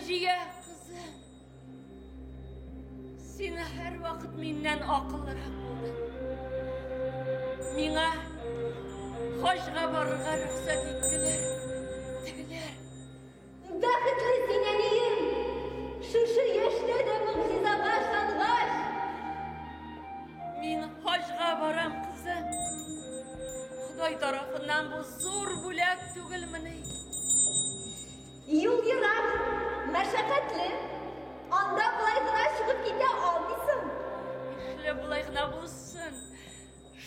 Наҗия, кызым. Син һәрвакыт миннән акыллырак булдың. Миңа хаҗга барырга рөхсәт иттеләр. Тегеләр. Бәхетле син, әнием! Шушы яшьтә дә могҗизага ышангач! Мин хаҗга барам, кызым. Ходай тарафыннан бу зур бүләк түгелмени? Юл ерак, мәшәкатьле. Анда болай гына чыгып китә алмыйсың. Нишләп болай гына булсын?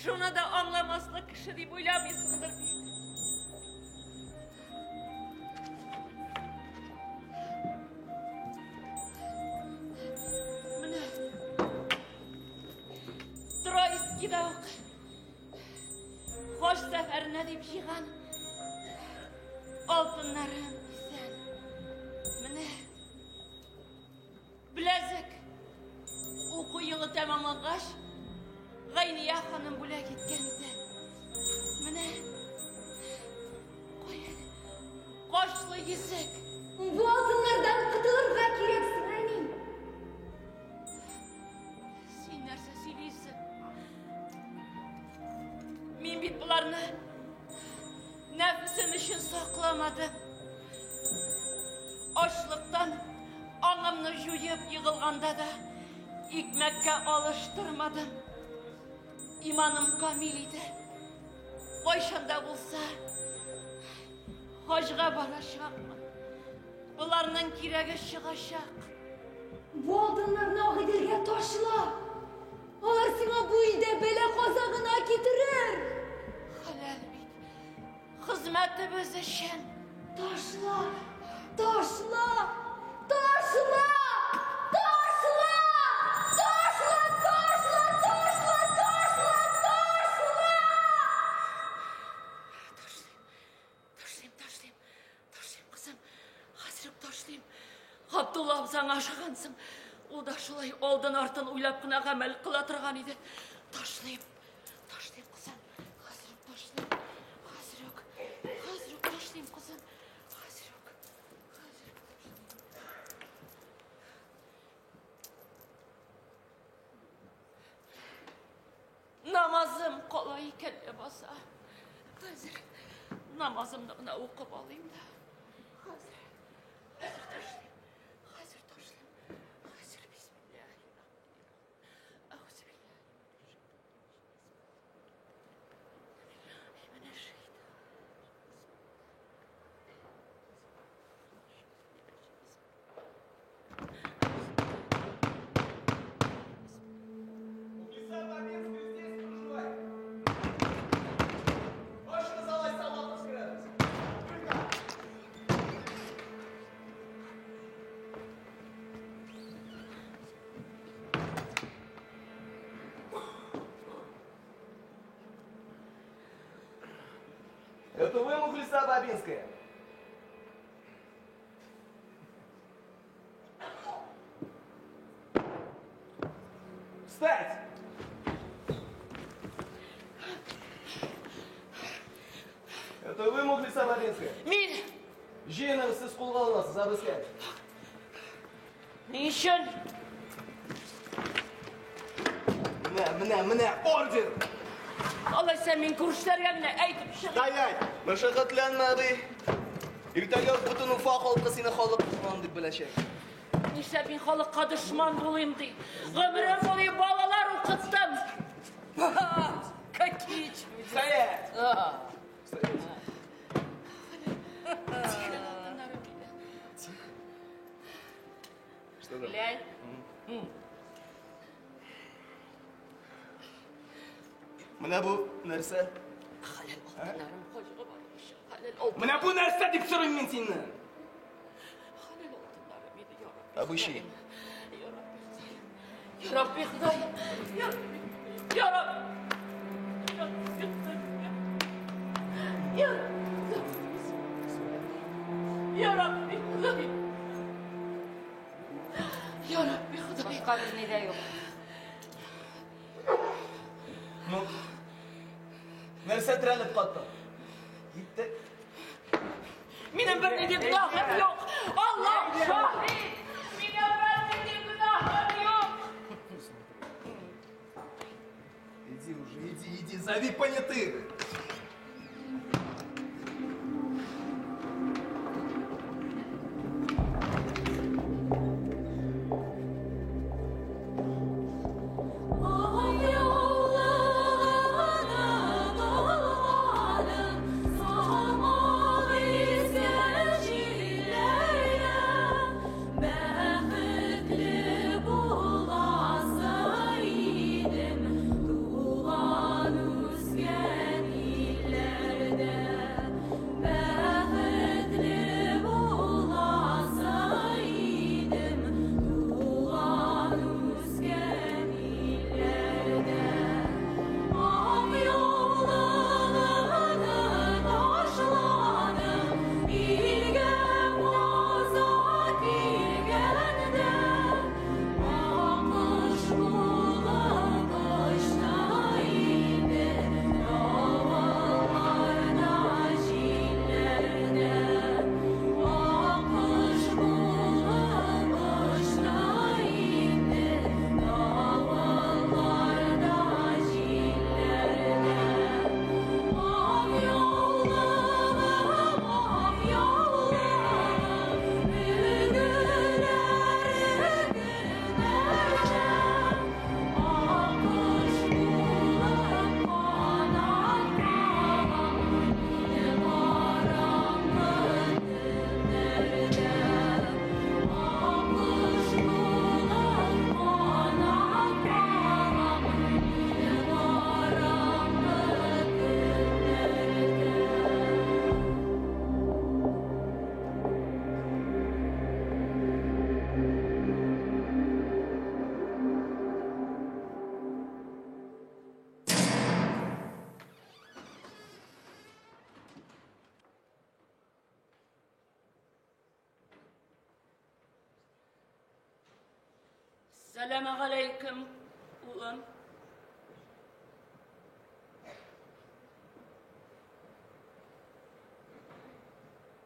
Шуны да аңламаслык кеше дип уйламыйсыңдыр бит. Менә Троицкида ук Хаҗ сәфәренә дип җыйган алтыннарым исән. Менә беләзек. Уку елы тәмамлангач, Гайния ханым бүләк иткән иде. Менә кая кашлы йөзек. Бу алтыннардан котылырга кирәк сиңа, әни. Син нәрсә сөйлисең? Мин бит боларны нәфесем өчен сакламадым. Ачлыктан аңымны җуеп егылганда да икмәккә алыштырмадым. Иманым камил иде. Кайчан да булса хаҗга барачакмын. Боларның кирәге чыгачак. Бу алтыннарны Агыйделгә ташла. Алар сиңа бу илдә бәла-каза гына китерер. Хәләл бит. Хезмәтебез өчен. Ташла! Ташла! Ташла! Ташла! Ташла! Ташла! Ташла! Ташла! Ташла! Ташлыйм. Ташлыйм, ташлыйм. Ташлыйм, кызым. Хәзер үк ташлыйм. Габдулла абзаңа ошагансың. Ул да шулай алдын-артын уйлап кына гамәл кыла торган иде. Ташлыйм. Ташлыйм, кызым. Хәзер үк ташлыйм. Хәзер үк. Хәзер үк ташлыйм, кызым. Хәзер үк. Хәзер үк ташлыйм. Намазым кала икән ләбаса. Хәзер намазымны гына укып алыйм да. Хәзер. Хәзер ташлыйм. Хәзер ташлыйм. Хәзер бисмиллаһи-рахмани-рахим. Әгъузу биллаһи минәш-шәйтан. Мухлиса Бабинская здесь проживает. Точно залазь Салатовский рядом. Только. Это вы, Мухлиса Бабинская? Встать! Это вы, Мухлиса Бабинская? Мин Җыеныгыз, сез кулга алынасыз, обыскать. Ни өчен? Менә, менә, менә, ордер! Алайса мин күршеләргә генә әйтеп чыгыйм. Стоять! Мәшәкатьләнмә, абый. Иртәгә үк бөтен Уфа халкы сине халык дошманы дип беләчәк. Нишләп мин халыкка дошман булыйм ди? Гомерем буе балалар укыттым. Какие чудеса. Стоять! Стоять! Что там? Глянь. Менә бу нәрсә? Хәләл алтыннарым хаҗга бару өчен. Хәләл алтын. Менә бу нәрсә дип сорыйм мин синнән. Хәләл алтыннарым иде, я Рабби. Обыщи. Я Рабби, Ходаем. Я Рабби, Ходаем. Я Рабби. Я Рабби. Я Рабби, Ходаем. Я Рабби. Я Рабби, Ходаем. Я Рабби, Ходаем. Башка берни дә юк. Ну, нәрсә терәлеп каттың? Китте. Минем бернинди гөнаһым юк. Аллаһ шаһит! Минем бернинди гөнаһым юк! Иди уже, иди, иди, зови понятых! Сәләмегаләйкем, улым.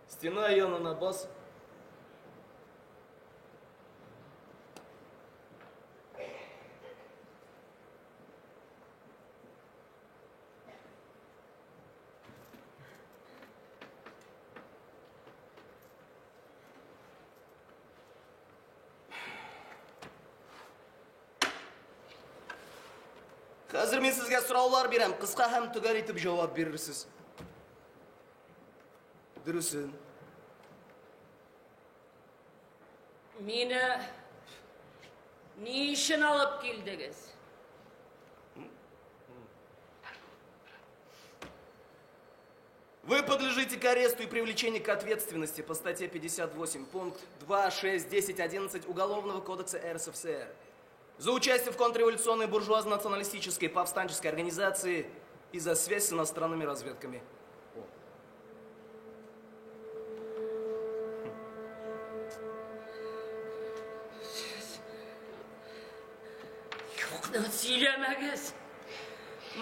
Стена янына бас. Хәзер мин сезгә сораулар бирәм, кыска һәм төгәл итеп җавап бирерсез. Дөресен. Мине ни өчен алып килдегез? Вы подлежите к аресту и привлечению к ответственности по статье 58, пункт 2, 6, 10, 11 Уголовного кодекса РСФСР. За участие в контрреволюционной буржуазно-националистической повстанческой организации и за связь с иностранными разведками. Юкны сөйләмәгез.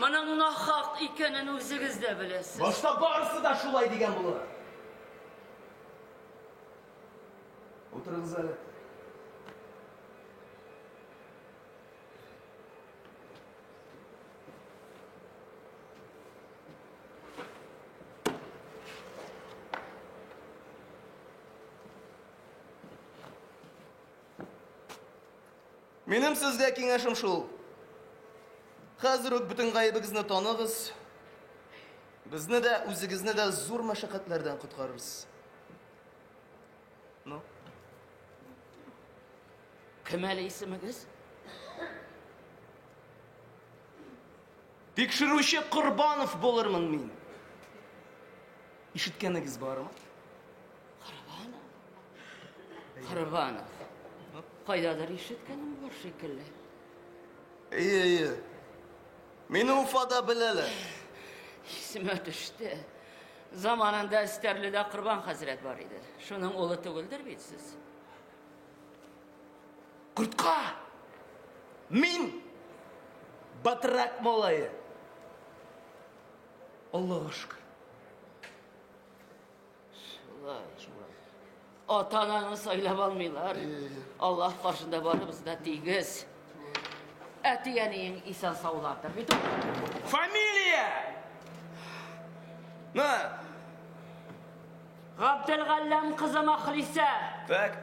Моның нахак икәнен үзегез дә беләсез. Башта барысы да шулай дигән була. Утырыгыз әле. Минем сезгә киңәшем шул. Хәзер үк бөтен гаебегезне таныгыз. Безне дә, үзегезне дә зур мәшәкатьләрдән коткарырсыз. Ну? Кем әле исемегез? Тикшерүче Корбанов булырмын мин. Ишеткәнегез бармы? Корбанов? Корбанов. Кайдадыр ишеткәнем бар шикелле. Әйе, әйе. Мине Уфада беләләр. Исемә төште. Заманында Стәрледә Корбан хәзрәт бар иде. Шуның улы түгелдер бит сез? Кортка! Мин батрак малае. Аллага шөкер. Шулай. Ата-ананы сайлап алмыйлар. Аллаһ каршында барыбыз да тигез. Әти-әниең исән саулардыр бит. Фамилия! На! Габделгалләм кызы Махлисә. Так.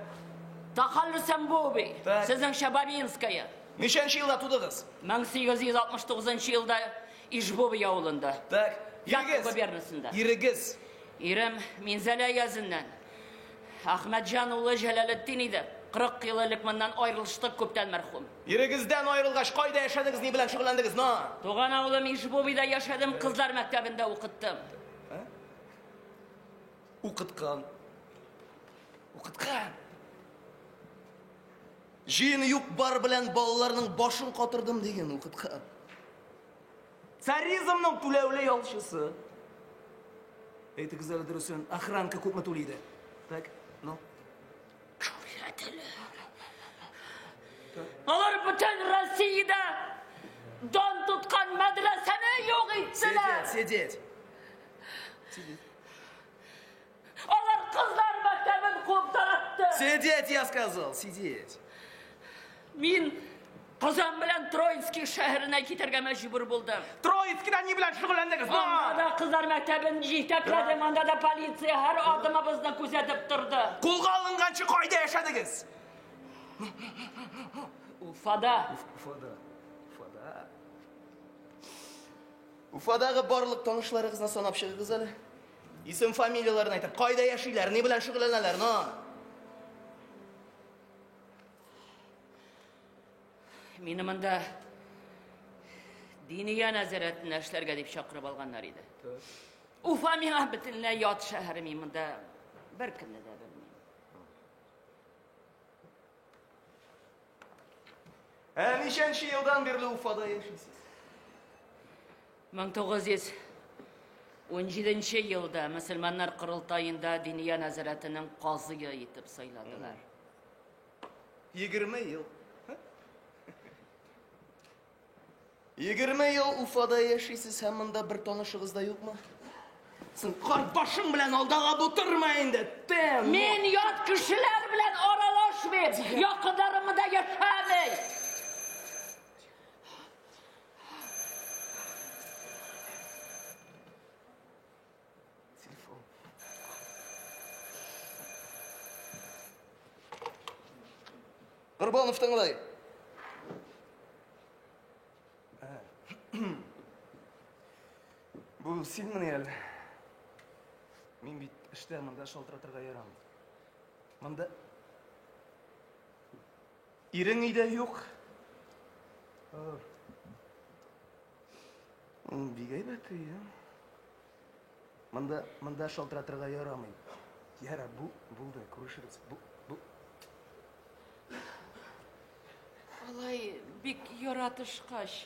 Тахаллюсән Буби. Так. Сезнеңчә Бабинская. Ничәнче елда тудыгыз? 1869 елда Ижбуби авылында. Так. Вятка Ирегез. губернасында. Ирегез. Ирем Минзәлә языннан. Әхмәтҗан улы Җәләлетдин иде. 40 ел элек моннан аерылыштык, күптән мәрхүм. Ирегездән аерылгач, кайда яшәдегез, ни белән шөгыльләндегез? На! Туган авылым Ижбубида яшәдем, кызлар мәктәбендә укыттым. Укыткан. Укыткан. Җыен юк бар белән балаларның башын катырдым дигән укыткан. Царизмның түләүле ялчысы. Әйтегез әле дөресен, охранка күпме түли иде? Так, ну. Алар бөтен Россиядә дан тоткан мәдрәсәне юк иттеләр. Сидеть, сидеть. Сидеть. Алар кызлар мәктәбен куып таратты. Сидеть, я сказал, сидеть. Мин Казан белән Троицкий шәһәренә китәргә мәҗбүр булдым. Троицкида ни белән шөгыльләндегез? Анда да кызлар мәктәбен җитәкләдем, анда да полиция һәр адымыбызны күзәтеп торды. Кулга алынганчы кайда яшәдегез? Уфада. Уфада. Уфада. Уфадагы барлык танышларыгызны санап чыгыгыз әле. Исем фамилияләрен әйтеп, кайда яшиләр, ни белән шөгыльләнәләр, но? Мине монда Диния нәзарәтенә эшләргә дип чакырып алганнар иде. Уфа миңа бөтенләй ят шәһәр, мин монда беркемне дә белмим. Ә ничәнче елдан бирле Уфада яшисез? 1917 елда мөселманнар корылтаенда Диния нәзарәтенең казые итеп сайладылар. 20 ел. 20 ел Уфада яшисез һәм монда бер танышыгыз да юкмы? Син карт башың белән алдага утырма инде, тем. Мин ят кешеләр белән аралашмыйм, якыннарым монда яшәми. Телефон. Корбанов тыңлай. Бу синмени әле? Мин бит эштә, монда шалтыратырга ярамый. Монда ирең өйдә юк. Бик әйбәт өй, ә? Монда, монда шалтыратырга ярамый. Яра, бу булды, күрешербез. Бу, бу. Алай бик яратышкач,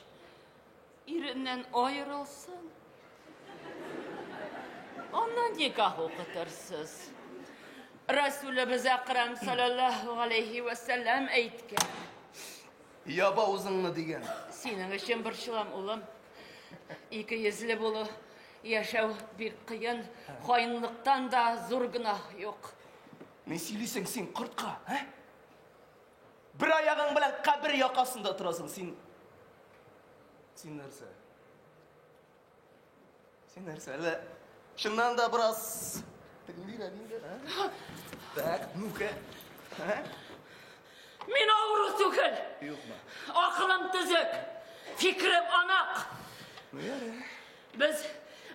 иреннән аерылсын. Аннан никах укытырсыз. Расулыбыз Әкрам саллаллаһу алейхи ва сәлләм әйткән. Яба үзеңне дигән. Синең өчен борчылам, улым. Ике йөзле булу, яшәү бик кыен. Хаинлыктан да зур гөнаһ юк. Ни сөйлисең син, кортка, ә? Бер аягың белән кабер якасында торасың син. Син нәрсә? Син нәрсә? Әллә чыннан да бераз тегендирәк инде, ә? Так, ну-ка. Ә? Мин авыру түгел. Юкмы? Акылым төзек, фикерем анык. Ну, ярар. Без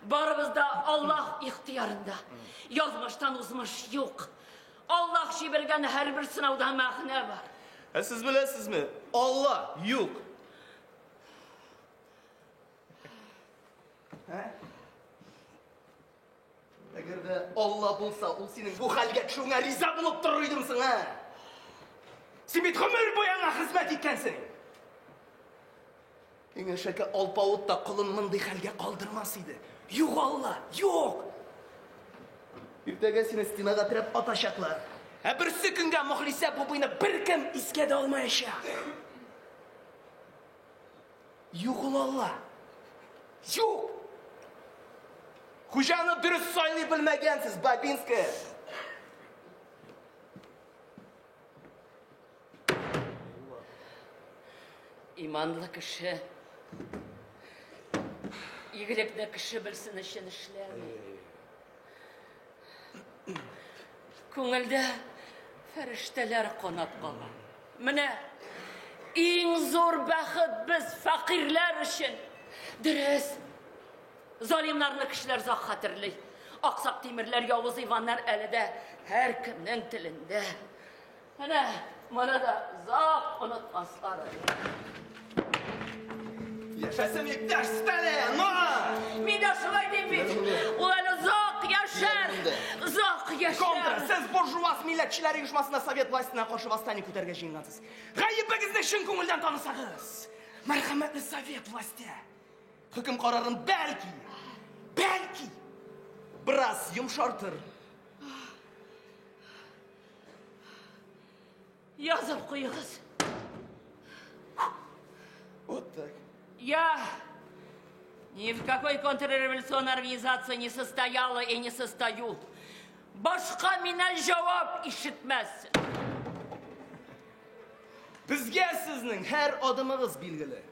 барыбыз да Аллаһ ихтыярында. Язмыштан узмыш юк. Аллаһ җибәргән һәрбер сынауда мәгънә бар. Ә сез беләсезме? Алла юк. Ә? Әгәр дә Алла булса, ул синең бу хәлгә төшүеңә риза булып торыр идеме соң, ә? Син бит гомер буе аңа хезмәт иткәнсең. Иң әшәке алпавыт та колын мондый хәлгә калдырмас иде. Юк Алла, юк! Иртәгә сине стенага терәп атачаклар. Ә берсе көнгә Мөхлисә бубыйны беркем искә дә алмаячак. Юк ул Алла. Юк! Хуҗаны дөрес сайлый белмәгәнсез, Бабинская. Иманлы кеше игелекне кеше белсен өчен эшләми. Күңелдә фәрештәләр канат кага. Менә иң зур бәхет без фәкыйрьләр өчен. Дөрес, залимнарны кешеләр озак хәтерли. Аксак Тимерләр, Явыз Иваннар әле дә һәркемнең телендә. Менә моны да озак онытмаслар әле. Яшәсен иптәш Сталин! Мин дә шулай дим бит. Ул әле озак яшәр. Озак яшәр. Контра, сез буржуаз милләтчеләр оешмасына совет властена каршы восстание күтәрергә җыенгансыз. Гаебегезне чын күңелдән танысагыз, мәрхәмәтле совет власте хөкем карарын бәлки, бәлки бераз йомшартыр. Язып куегыз. Вот так. Я ни в какой контрреволюционной организации не состояла и не состою. Башка миннән җавап ишетмәссең. Безгә сезнең һәр адымыгыз билгеле.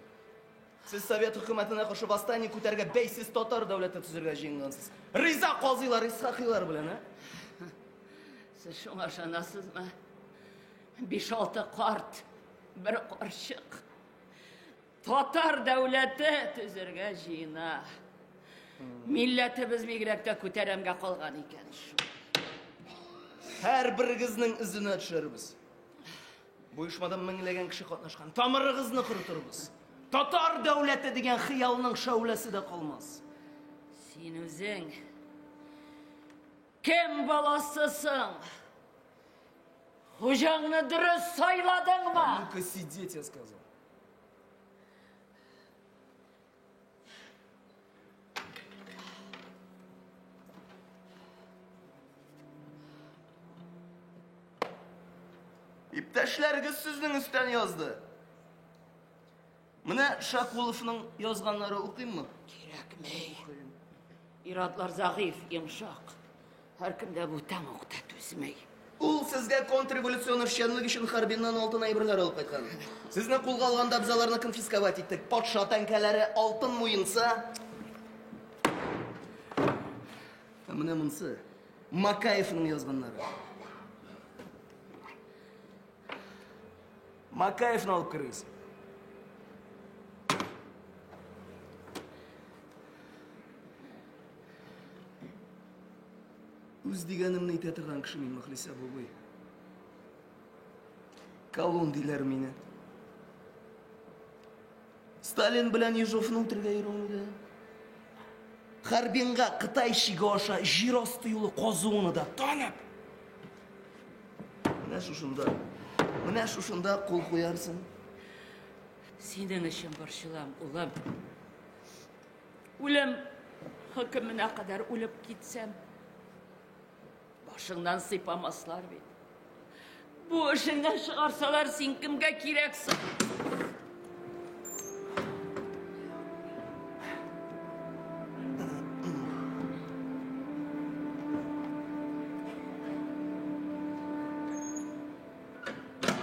Сез совет хөкүмәтенә каршы восстание күтәрергә бәйсез татар дәүләте төзергә җыенгансыз. Риза казыйлар, Исхакыйлар белән, ә? Сез шуңа ышанасызмы? Биш-алты карт, бер карчык. Татар дәүләте төзергә җыена. Милләтебез бигрәк тә күтәрәмгә калган икән шул. Һәрберегезнең эзенә төшәрбез. Бу оешмада меңләгән кеше катнашкан. Тамырыгызны корытырбыз. Татар дәүләте дигән хыялның шәүләсе дә калмас. Син үзең кем баласысың? Хуҗаңны дөрес сайладыңмы? Ну-ка сидеть, я сказал. Иптәшләрегез сезнең өстән язды. Менә Шакуловның язганнары укыйммы? Кирәкми. Ир-атлар зәгыйфь, йомшак. Һәркем дә бу тәмугта түзми. Ул сезгә контрреволюцион эшчәнлек өчен Харбиннан алтын әйберләр алып кайткан. Сезне кулга алганда без аларны конфисковать иттек. Патша тәңкәләре, алтын муенса. Ә менә монысы Макаевның язганнары. Макаевны алып керегез. Үз дигәнемне әйтә торган кеше мин, Мөхлисә бабай. Колун диләр мине. Сталин белән Ежовны үтерергә йөрүеңне дә. Харбинга Кытай чиге аша җир асты юлы казуны да танып. Менә шушында, менә шушында кул куярсың. Синең өчен борчылам, улым. Үлем хөкеменә кадәр үлеп китсәм, башыңнан сыйпамаслар бит. Бу эшеңнән чыгарсалар, син кемгә кирәксең?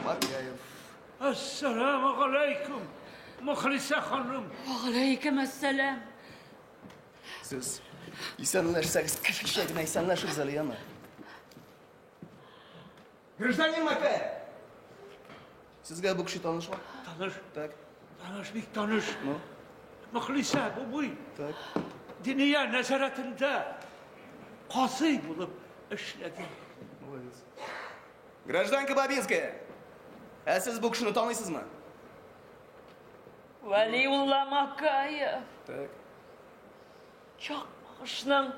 Макаев. Әссәламү галәйкүм, Мөхлисә ханым. Вәгаләйкем әссәлам. Сез исәнләшсәгез, кешечә генә исәнләшегез әле, яме. Гражданин Макаев! Сезгә бу кеше танышмы? Таныш. Так. Таныш, бик таныш. Ну? Мөхлисә бубый. Так. Диния нәзарәтендә казый булып эшләде. Молодец. Гражданка Бабинская, ә сез бу кешене таныйсызмы? Вәлиулла Макаев. Так. Чакмагышның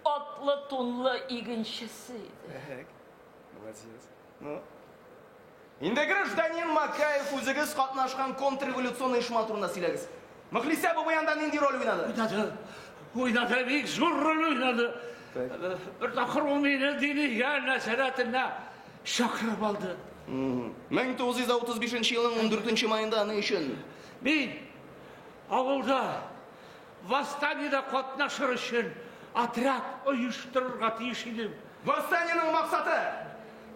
атлы-тунлы игенчесе иде. Так. Молодец. Ну? Инде гражданин Макаев үзегез катнашкан контрреволюцион оешма турында сөйләгез. Мөхлисә бабай анда нинди роль уйнады? Уйнады. Уйнады, бик зур роль уйнады. Бер тапкыр ул мине Диния нәзарәтенә чакырып алды. 1935 елның 14 маенда ни өчен? Мин авылда восстаниедә катнашыр өчен отряд оештырырга тиеш идем. Восстаниенең максаты?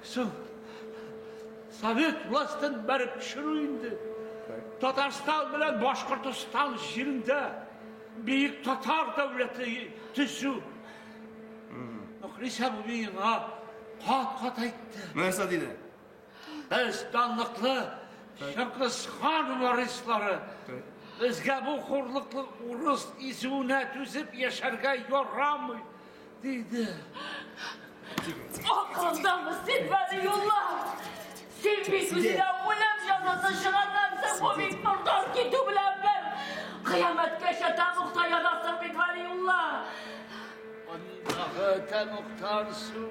Соң, совет властен бәреп төшерү инде. Татарстан белән Башкортостан җирендә бөек татар дәүләте төзү. Мөхлисә әби миңа кат-кат әйтте. Нәрсә диде? Без данлыклы Чыңгыз хан варислары. Безгә бу хурлыклы урыс изүенә түзеп яшәргә ярамый, диде. Акылыңдамы син, Вәлиулла? Син бит үзеңә үлем җәзасы чыгаргансың, бу бит мордар китү белән бер. Кыямәткәчә тәмугта янасың бит, Вәлиулла. Андагы тәмугтан соң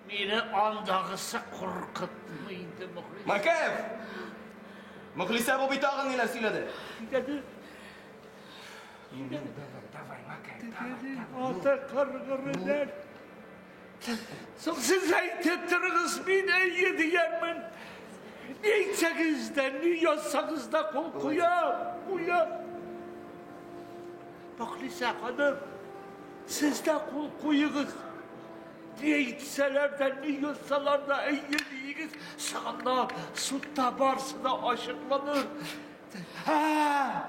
мине андагысы куркытмый инде, Мөхлисә. Макаев! Мөхлисә бу бит тагын ниләр сөйләде? Сөйләде. Давай, Макаев, Ата каргырылар. Соң сез әйтеп торыгыз, мин әйе диярмен. Ни әйтсәгез дә, ни язсагыз да кул куям, куям. Мөхлисә ханым, сез дә кул куегыз. Ни әйтсәләр дә, ни язсалар да, әйе диегез. Соңыннан судта барысы да ачыкланыр. Һә!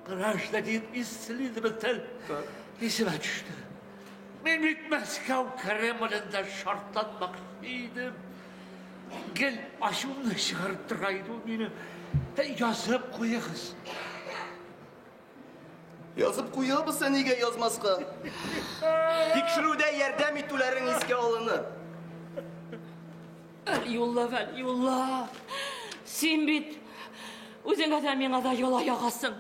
Гражданин исследователь исемә төште. Мин бит Мәскәү Кремлендә шартлатмакчы идем. Гел ачуымны чыгарып тора иде ул минем. Язып куегыз. Язып куябыз, ә нигә язмаска? Тикшерүдә ярдәм итүләрең искә алыныр. Вәлиулла, Вәлиулла, син бит үзеңә дә миңа да яла ягасың.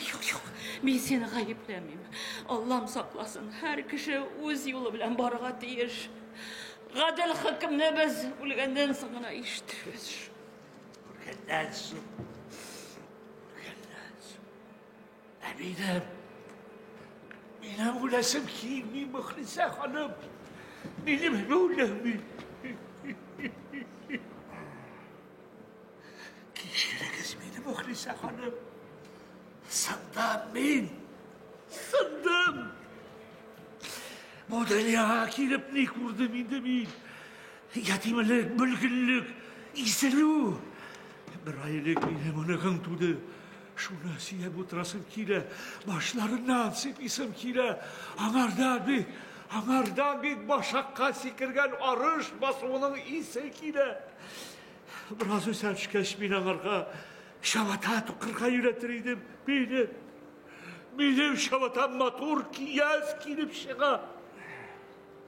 Юк, юк, мин сине гаепләмим. Аллам сакласын, һәр кеше үз юлы белән барырга тиеш. Гадел хөкемне без үлгәннән соң гына ишетербез. Үлгәннән соң. Үлгәннән соң. Ә минем, минем үләсем килми, Мөхлисә ханым. Минем үләм. Кичерегез мине, Мөхлисә ханым. Сындым мин. Сындым. Бу дөньяга килеп ни күрдем инде мин? Ятимлек, бөлгенлек, изелү. Бер ай элек минем оныгым туды. Шуны сөеп утырасым килә, башларыннан сыйпыйсым килә. Аңардан бит, аңардан бит башакка сикергән арыш басуының исе килә. Бераз үсә төшкәч, мин аңарга чабата тукырга өйрәтер идем. Минем, минем чабатам матур кияз килеп чыга.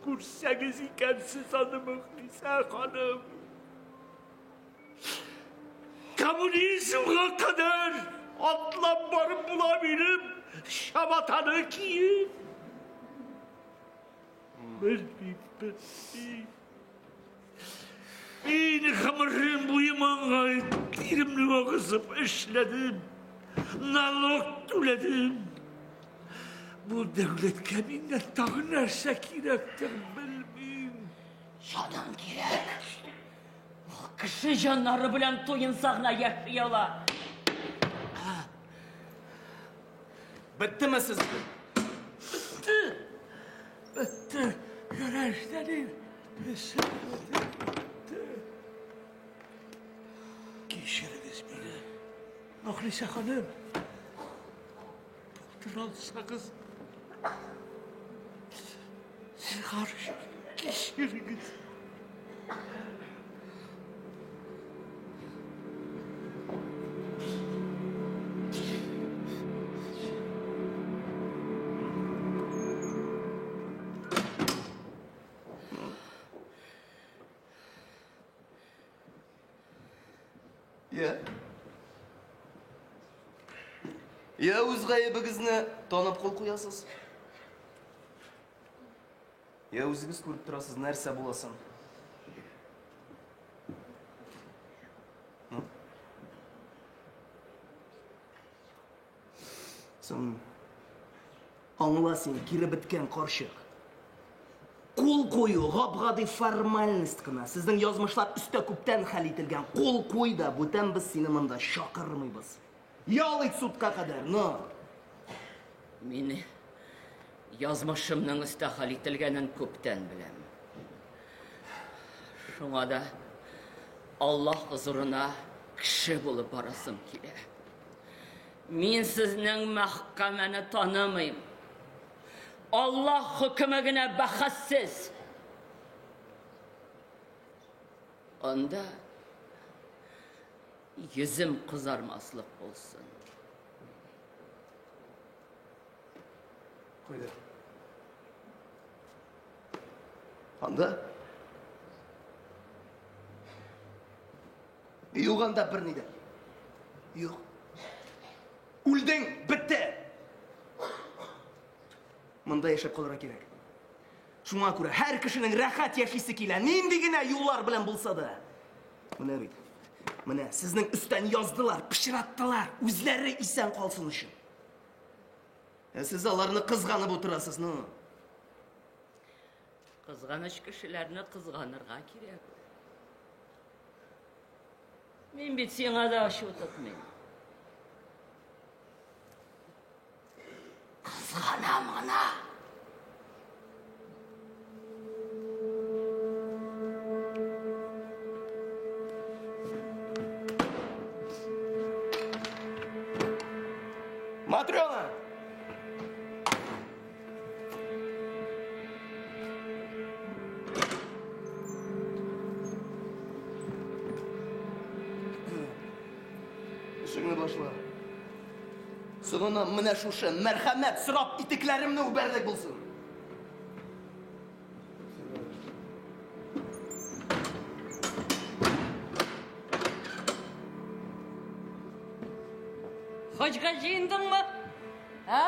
Күрсәгез икән сез аны, Мөхлисә ханым. Коммунизмга кадәр атлап барып була минем чабатаны киеп. Белмим, белмим. Мин гомерем буе маңгай тиремне агызып эшләдем. Налог түләдем. Бу дәүләткә миннән тагы нәрсә кирәктер, белмим. Җаның кирәк. Ул кеше җаннары белән туенса гына яши ала. Беттеме сезнең? Бетте. Бетте. Гражданин. Бетте. Кичерегез мине. Мөхлисә ханым. Булдыра алсагыз. Зинһар өчен кичерегез. Я. Я үз гаебегезне танып кул куясыз. Я үзегез күреп торасыз нәрсә буласын. Соң аңла син, кире беткән карчык. Кул кую гап-гади формальность кына. Сезнең язмышлар өстә күптән хәл ителгән. Кул куй да, бүтән без сине монда чакырмыйбыз. Ял ит судка кадәр, но. Мин язмышымның өстә хәл ителгәнен күптән беләм. Шуңа да Аллаһ хозурына кеше булып барасым килә. Мин сезнең мәхкәмәне танымыйм. Аллаһ хөкеме генә бәхәссез. Анда йөзем кызармаслык булсын. Кайда? Анда? Юк анда берни дә. Юк. Үлдең, бетте. Монда яшәп калырга кирәк. Шуңа күрә һәр кешенең рәхәт яшисе килә, нинди генә юллар белән булса да. Менә бит. Менә сезнең өстән яздылар, пычраттылар, үзләре исән калсын өчен. Ә сез аларны кызганып утырасыз, ну. Кызганыч кешеләрне кызганырга кирәк. Мин бит сиңа да ачу тотмыйм. Кызганам гына. Матрена! Эшеңне башла. Соңыннан менә шушы мәрхәмәт сорап итекләремне үбәрлек булсын. Хаҗга җыендыңмы? Ә?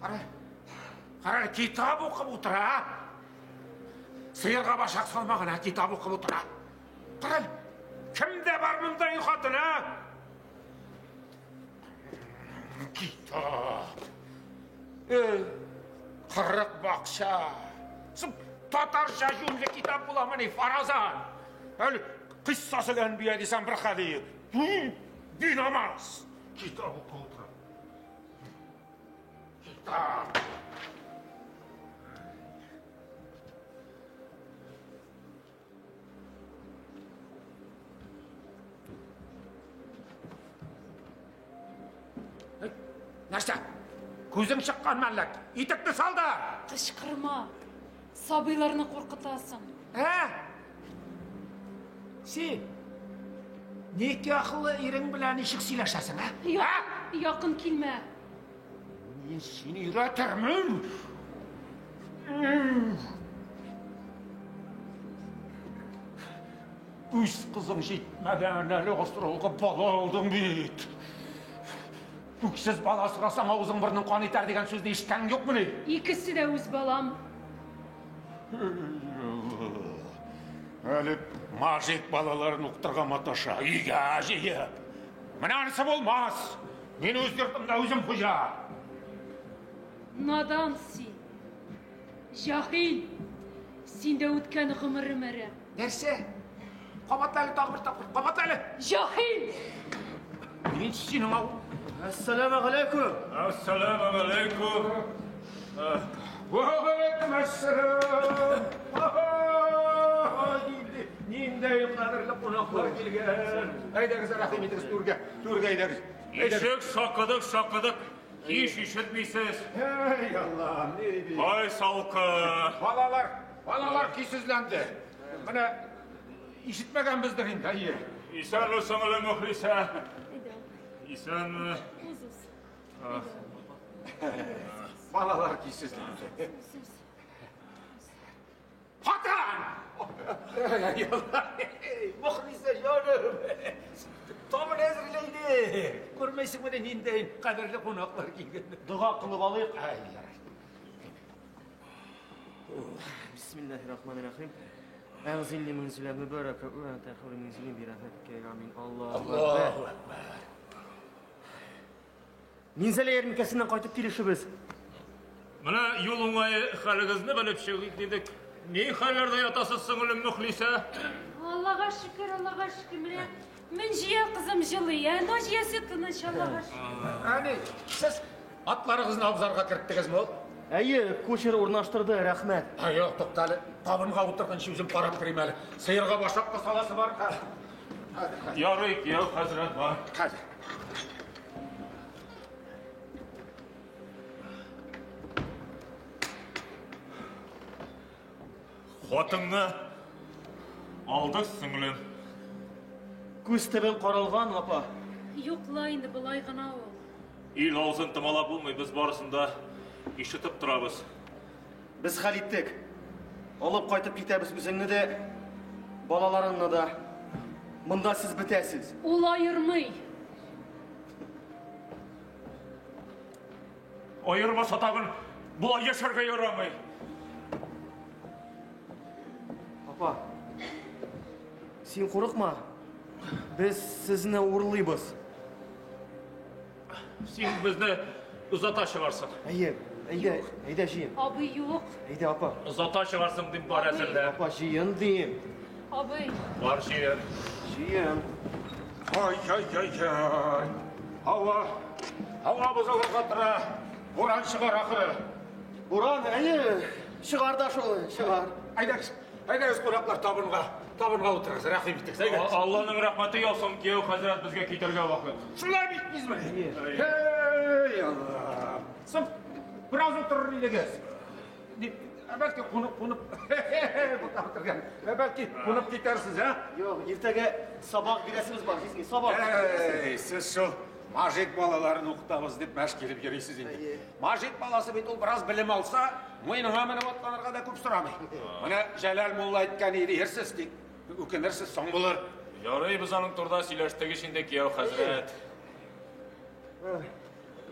Кара, кара, китап укып утыра. Сыерга башак салмаган, ә китап укып утыра. Кара, кемдә бар мондай хатын, а? Китап. Кырык бакча. Татарча юньле китап буламыни, фаразан? Әле Кыйссасыл әнбия дисәң бер хәл. Бинамаз. Китап укып утыра. Китап. Нәрсә? Күзең чыккан мәллә? Итекне сал да! Кычкырма. Сабыйларны куркытасың. Ә? Син никахлы ирең белән ничек сөйләшәсең, ә? Якын килмә. Мин сине өйрәтермен. Үз кызың җитмәгән, әле асрауга бала алдың бит. Үксез бала сорасаң, авызың борның кан итәр дигән сүзне ишеткәнең юкмыни? Икесе дә үз балам. Әле мажик балаларын укытырга маташа, өйгә җыеп. Менә анысы булмас. Мин үз йортымда үзем хуҗа. Надан син. Җаһил. Синдә үткән гомерем әрәм. Нәрсә? Кабатла әле тагы бер тапкыр. Кабатла әле. Җаһил! Мин синең ау. Әссәламә галәйкүм. Әссәламә галәйкүм. Вә галәйкүм әссәлам. Ниндәй кадерле кунаклар килгән. Әйдәгез, рәхим итегез, түргә, түргә әйдәгез. Ишек шакыдык, шакыдык. Һич ишетмисез. Эй, Аллам, ни бит. Ай, салкын. Балалар, балалар көйсезләнде. Менә ишетмәгәнбездер инде, әйе. Исәнме, сеңлем Мөхлисә? Исәнме? Балалар көйсезләнде. Хатын! Мөхлисә җаным! Табын әзерләйде. Күрмәйсеңме ниндәй кадерле кунаклар килгән. Дога кылып алыйк. Ай, ярар. Бисмиллаһир-рахманир-рахим. Әнзилни منزلا مباركا وأنت خير المنزلين برحمتك يا آمين. Аллаһу Аллаһу акбар. Минзәлә ярминкәсеннән кайтып килешебез. Менә юл уңае хәлегезне белеп чыгыйк дидек. Ни хәлләрдә ятасыз, сеңлем Мөхлисә? Аллага шөкер, Аллага шөкер. Менә Мөнҗия кызым җылый, ә Наҗиясе тыныч, Аллага шөкер. Әни, сез атларыгызны абзарга керттегезме ул? Әйе, кучер урнаштырды, рәхмәт. Ай, юк, тукта әле. Табынга утырганчы үзем карап керим әле. Сыерга башак та саласы бар. Ярый, кияү хәзрәт бар. Хәзер. Хатынны алдык, сеңлем. Күз төбең каралган, апа. Юк ла инде, болай гына ул. Ил авызын томалап булмый, без барысын да ишетеп торабыз. Без хәл иттек. Алып кайтып китәбез үзеңне дә, балаларыңны да. Монда сез бетәсез. Ул аермый. Аермаса тагын болай яшәргә ярамый. Апа, син курыкма. Без сезне урлыйбыз. Син безне озата чыгарсың. Әйе, әйдә, әйдә җыен. Абый юк. Әйдә, апа. Озата чыгарсың дип бар әзерлә. Апа, җыен дим. Абый. Бар җыен. Җыен. Ай, ай, ай, ай. Һава, һава бозылырга тора. Буран чыгар ахыры. Буран, әйе, чыгар да шул, чыгар. Әйдәгез, әйдәгез кунаклар табынга. Табынга утырыгыз, рәхим итегез, әйдәгез. Алланың рәхмәте яусын, кияү хәзрәт, безгә китәргә вакыт. Шулай бит бизме? Эй, Алла. Соң, бераз утырыр идегез. Бәлки кунып, кунып, бутап утырган. Бәлки кунып китәрсез, а? Юк, иртәгә сабак бирәсебез бар, җизни, сабак. Эй, сез шул мажик балаларын укытабыз дип мәш килеп йөрисез инде. Мажик баласы бит ул бераз белем алса, муеныңа менеп атланырга да күп сорамый. Менә Җәләл мулла әйткән иде, ирсез тик үкенерсез, соң булыр. Ярый, без аның турыда сөйләштек ич инде, кияү хәзрәт.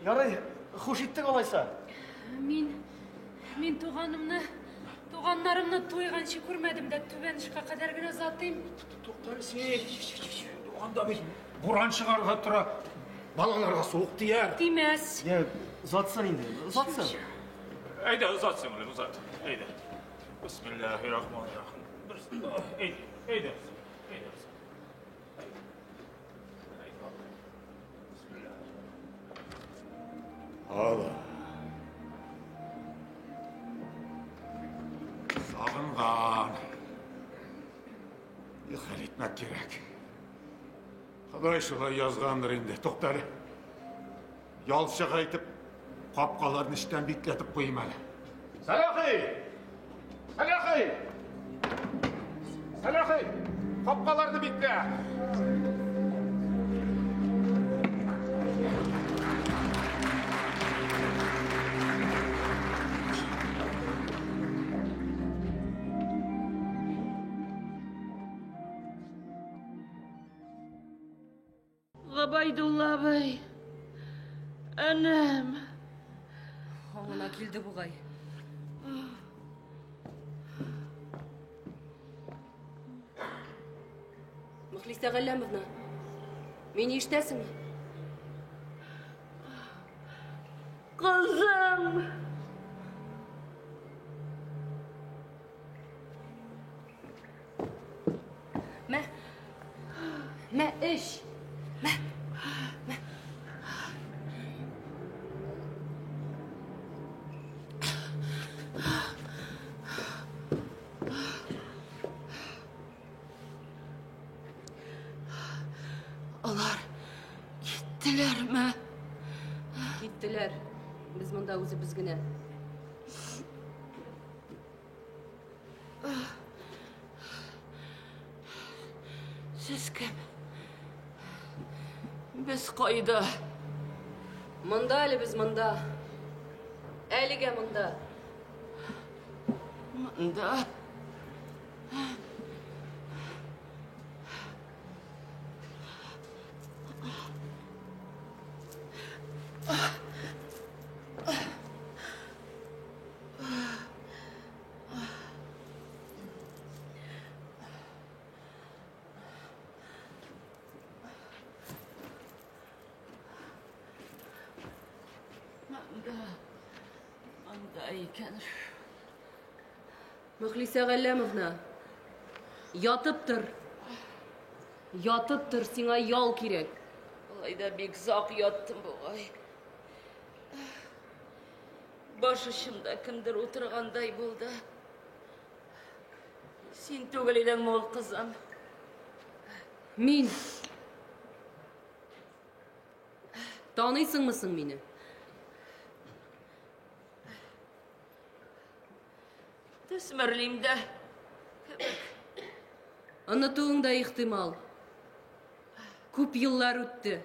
Ярый, хуш иттек алайса. Мин, мин туганымны, туганнарымны туйганчы күрмәдем дә түбән очка кадәр генә озатыйм. Туктале син. Анда бит буран чыгарга тора. Балаларга суык тияр. Тимәс. Я, озатсын инде, озатсын. Әйдә, озат, сеңлем, озат. Әйдә. Бисмиллаһир-рахманир-рахим. Әйдә, әйдә. Әйдә. Алла. Сагынган. Хәл итмәк кирәк. Ходай шулай язгандыр инде. Туктале. Ялчыга әйтеп, капкаларны эчтән бикләтеп куйыйм әле. Сәлахи! Сәлахи! Сәлахи! Капкаларны биклә! Габайдулла абый, энем. Аңына килде бугай. Мөхлисә Галләмовна, мине ишетәсеңме? Кызым! Мә. Мә, эч. Мә. Мә. Алар киттеләрме? Киттеләр. Без монда үзебез генә. Сез кем? Без кайда? Монда әле без монда. Әлегә монда. Монда. Монда. Монда икән. Мөхлисә Галләмовна, ятып тор. Ятып тор, сиңа ял кирәк. Алай да бик озак яттым бугай. Баш очымда кемдер утыргандай булды. Син түгел идеңме ул, кызым? Мин. Таныйсыңмы соң мине? Төсмерлим дә кебек. Онытуың да ихтимал. Күп еллар үтте.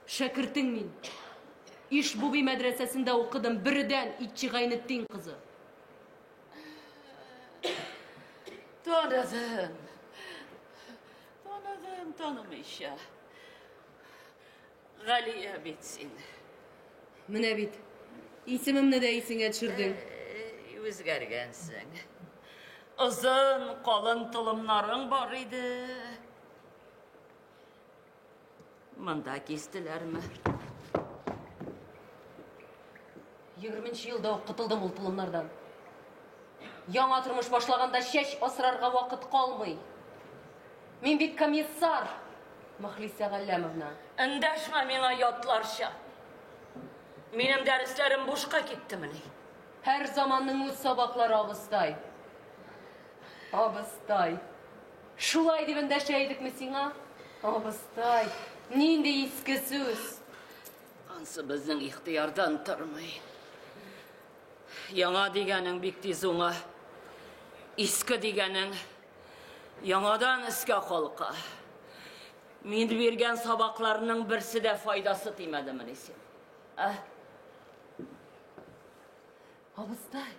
Шәкертең мин. Ишбуби мәдрәсәсендә укыдым, Бөредән Итчи Гайнетдин кызы. Таныдым. Таныдым, танымыйча. Галия бит син. Менә бит, исемемне дә исеңә төшердең. Үзгәргәнсең. Озын, калын толымнарың бар иде. Монда кистеләрме? Егерменче елда ук котылдым ул толымнардан. Яңа тормыш башлаганда чәч асрарга вакыт калмый. Мин бит комиссар, Мөхлисә Галләмовна. Эндәшмә миңа ятларча. Минем дәресләрем бушка киттемени? Һәр заманның үз сабаклары, абыстай. Абыстай. Шулай дип эндәшә идекме сиңа? Абыстай. Нинди иске сүз. Ансы безнең ихтыярдан тормый. Яңа дигәнең бик тиз уңа. Иске дигәнең яңадан өскә калка. Мин биргән сабакларның берсе дә файдасы тимәдемени сиңа? Ә? Абыстай.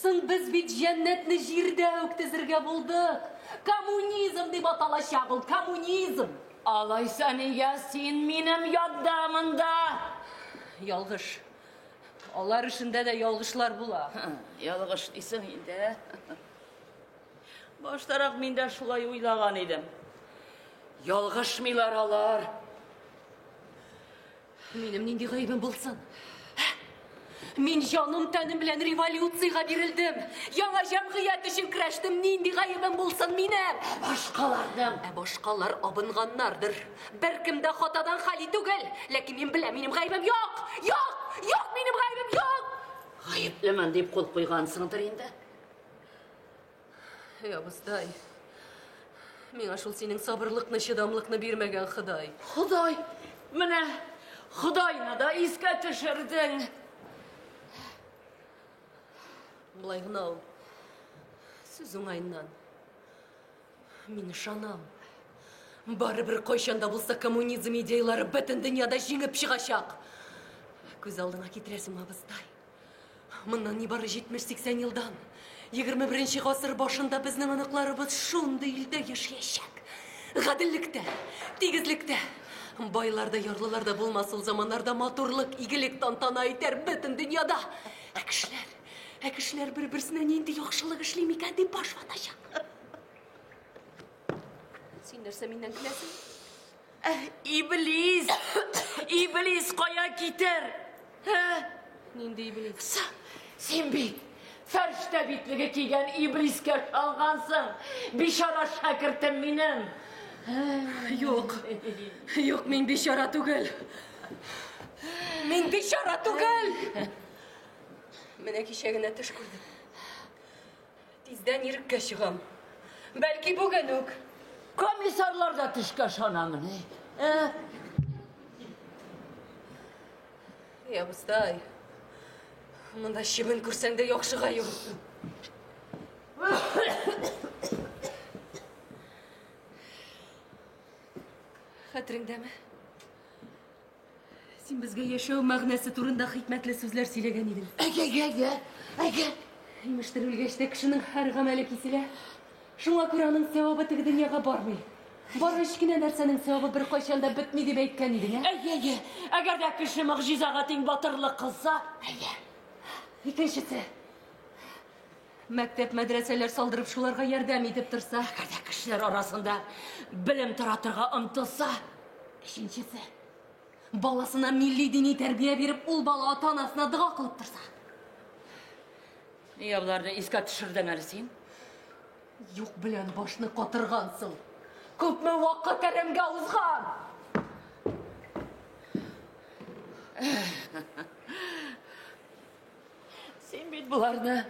Соң без бит җәннәтне җирдә үк төзергә булдык. Коммунизм дип аталачак ул, коммунизм. Алайса нигә син минем янда монда? Ялгыш. Алар эшендә дә ялгышлар була. Ялгыш дисең инде. Баштарак мин дә шулай уйлаган идем. Ялгышмыйлар алар. Минем нинди гаебем булсын? Мин җаным тәнем белән революциягә бирелдем. Яңа җәмгыять өчен көрәштем. Нинди гаебем булсын минем? Ә башкаларның? Ә башкалар абынганнардыр. Беркем дә хатадан хали түгел. Ләкин мин беләм, минем гаебем юк! Юк! Юк, минем гаебем юк! Гаеплемен дип кул куйгансыңдыр инде. Эй, абыстай. Миңа шул синең сабырлыкны, чыдамлыкны бирмәгән Ходай. Ходай! Менә Ходайны да искә төшердең. Болай гына ул. Сүз уңаеннан. Мин ышанам. Барыбер кайчан да булса коммунизм идеялары бөтен дөньяда җиңеп чыгачак. Күз алдыңа китерәсеңме, абыстай? Моннан нибары 70-80 елдан, 21 гасыр башында безнең оныкларыбыз шундый илдә яшәячәк. Гаделлектә, тигезлектә. Байлар да, ярлылар да булмас ул заманнарда матурлык, игелек тантана итәр бөтен дөньяда. Ә кешеләр, ә кешеләр бер-берсенә нинди яхшылык эшли микән дип баш ватачак. Син нәрсә миннән көләсең? Иблис! Иблис кая китер? Ә? Нинди иблис? Син бит фәрештә битлеге кигән иблискә ышангансың. Бичара шәкертем минем. Юк. Юк, мин бичара түгел. Мин бичара түгел. Менә кичә генә төш күрдем. Тиздән иреккә чыгам. Бәлки бүген үк. Комиссарлар да төшкә ышанамыни? Ә? Эй, абыстай. Монда чебен күрсәң дә яхшыга юрыйсың. Хәтереңдәме? Син безгә яшәү мәгънәсе турында хикмәтле сүзләр сөйләгән идең. Әйе, әйе, әйе. Әйе. Имештер, үлгәч тә кешенең һәр гамәле киселә. Шуңа күрә аның сәвабы теге дөньяга бармый. Бары өч кенә нәрсәнең сәвабы беркайчан да бетми дип әйткән идең, ә? Әйе, әйе. Әгәр дә кеше могҗизага тиң батырлык кылса, әйе. Икенчесе. Мәктәп, мәдрәсәләр салдырып шуларга ярдәм итеп торса. Әгәр дә кешеләр арасында белем таратырга омтылса. Өченчесе. Баласына милли дини тәрбия биреп, ул бала ата-анасына дога кылып торса. Нигә боларны искә төшердең әле син? Юк белән башны катыргансың. Күпме вакыт әрәмгә узган! Син бит боларны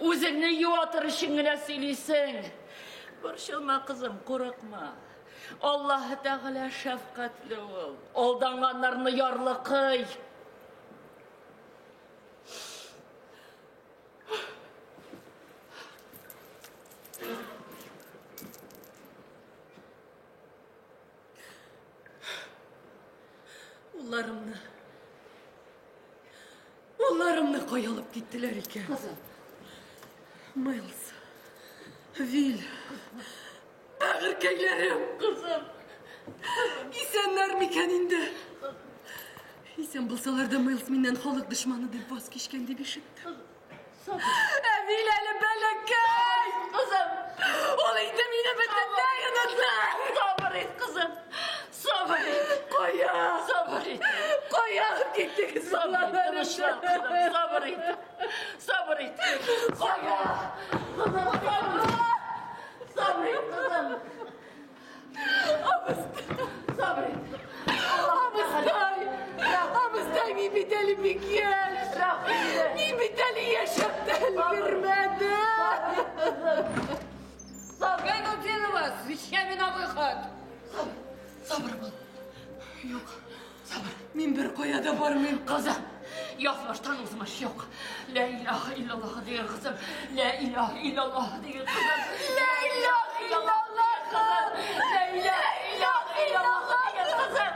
үзеңне юатыр өчен генә сөйлисең. Борчылма, кызым, курыкма. Аллаһы Тәгалә шәфкатьле ул. Алданганнарны ярлыкый. Улларымны. Улларымны кая алып киттеләр икән? Кызым. Майлз. Вил. Бәгырькәйләрем, кызым. Исәннәр микән инде? Исән булсалар да Майлз миннән халык дошманы дип ваз кичкән дип ишеттем. Ә Вил әле бәләкәй! Кызым! Ул инде мине бөтенләй онытты! Сабыр ит, кызым! Сабыр ит! Кая? Сабыр ит! Кая алып киттегез Сабыр ит, балаларымны? тынычлан, кызым, сабыр ит! Сабыр ит! Кая? Кызым, сабыр ит! Сабыр ит, кызым! Сабыр ит! Абыстай! Абыстай, мин бит әле бик яшь! Мин бит әле яшәп тә өлгермәдем! Гайнутдинова, с вещами на выход! Сабыр бул. Юк, сабыр. Мин бер кая да бармыйм. Кызым, язмыштан узмыш юк. Ла илаһа иллаллаһ дигән кызым. Ла илаһа иллаллаһ дигән кызым. Ла илаһа иллаллаһ кызым. Ла илаһа иллаллаһ дигән кызым.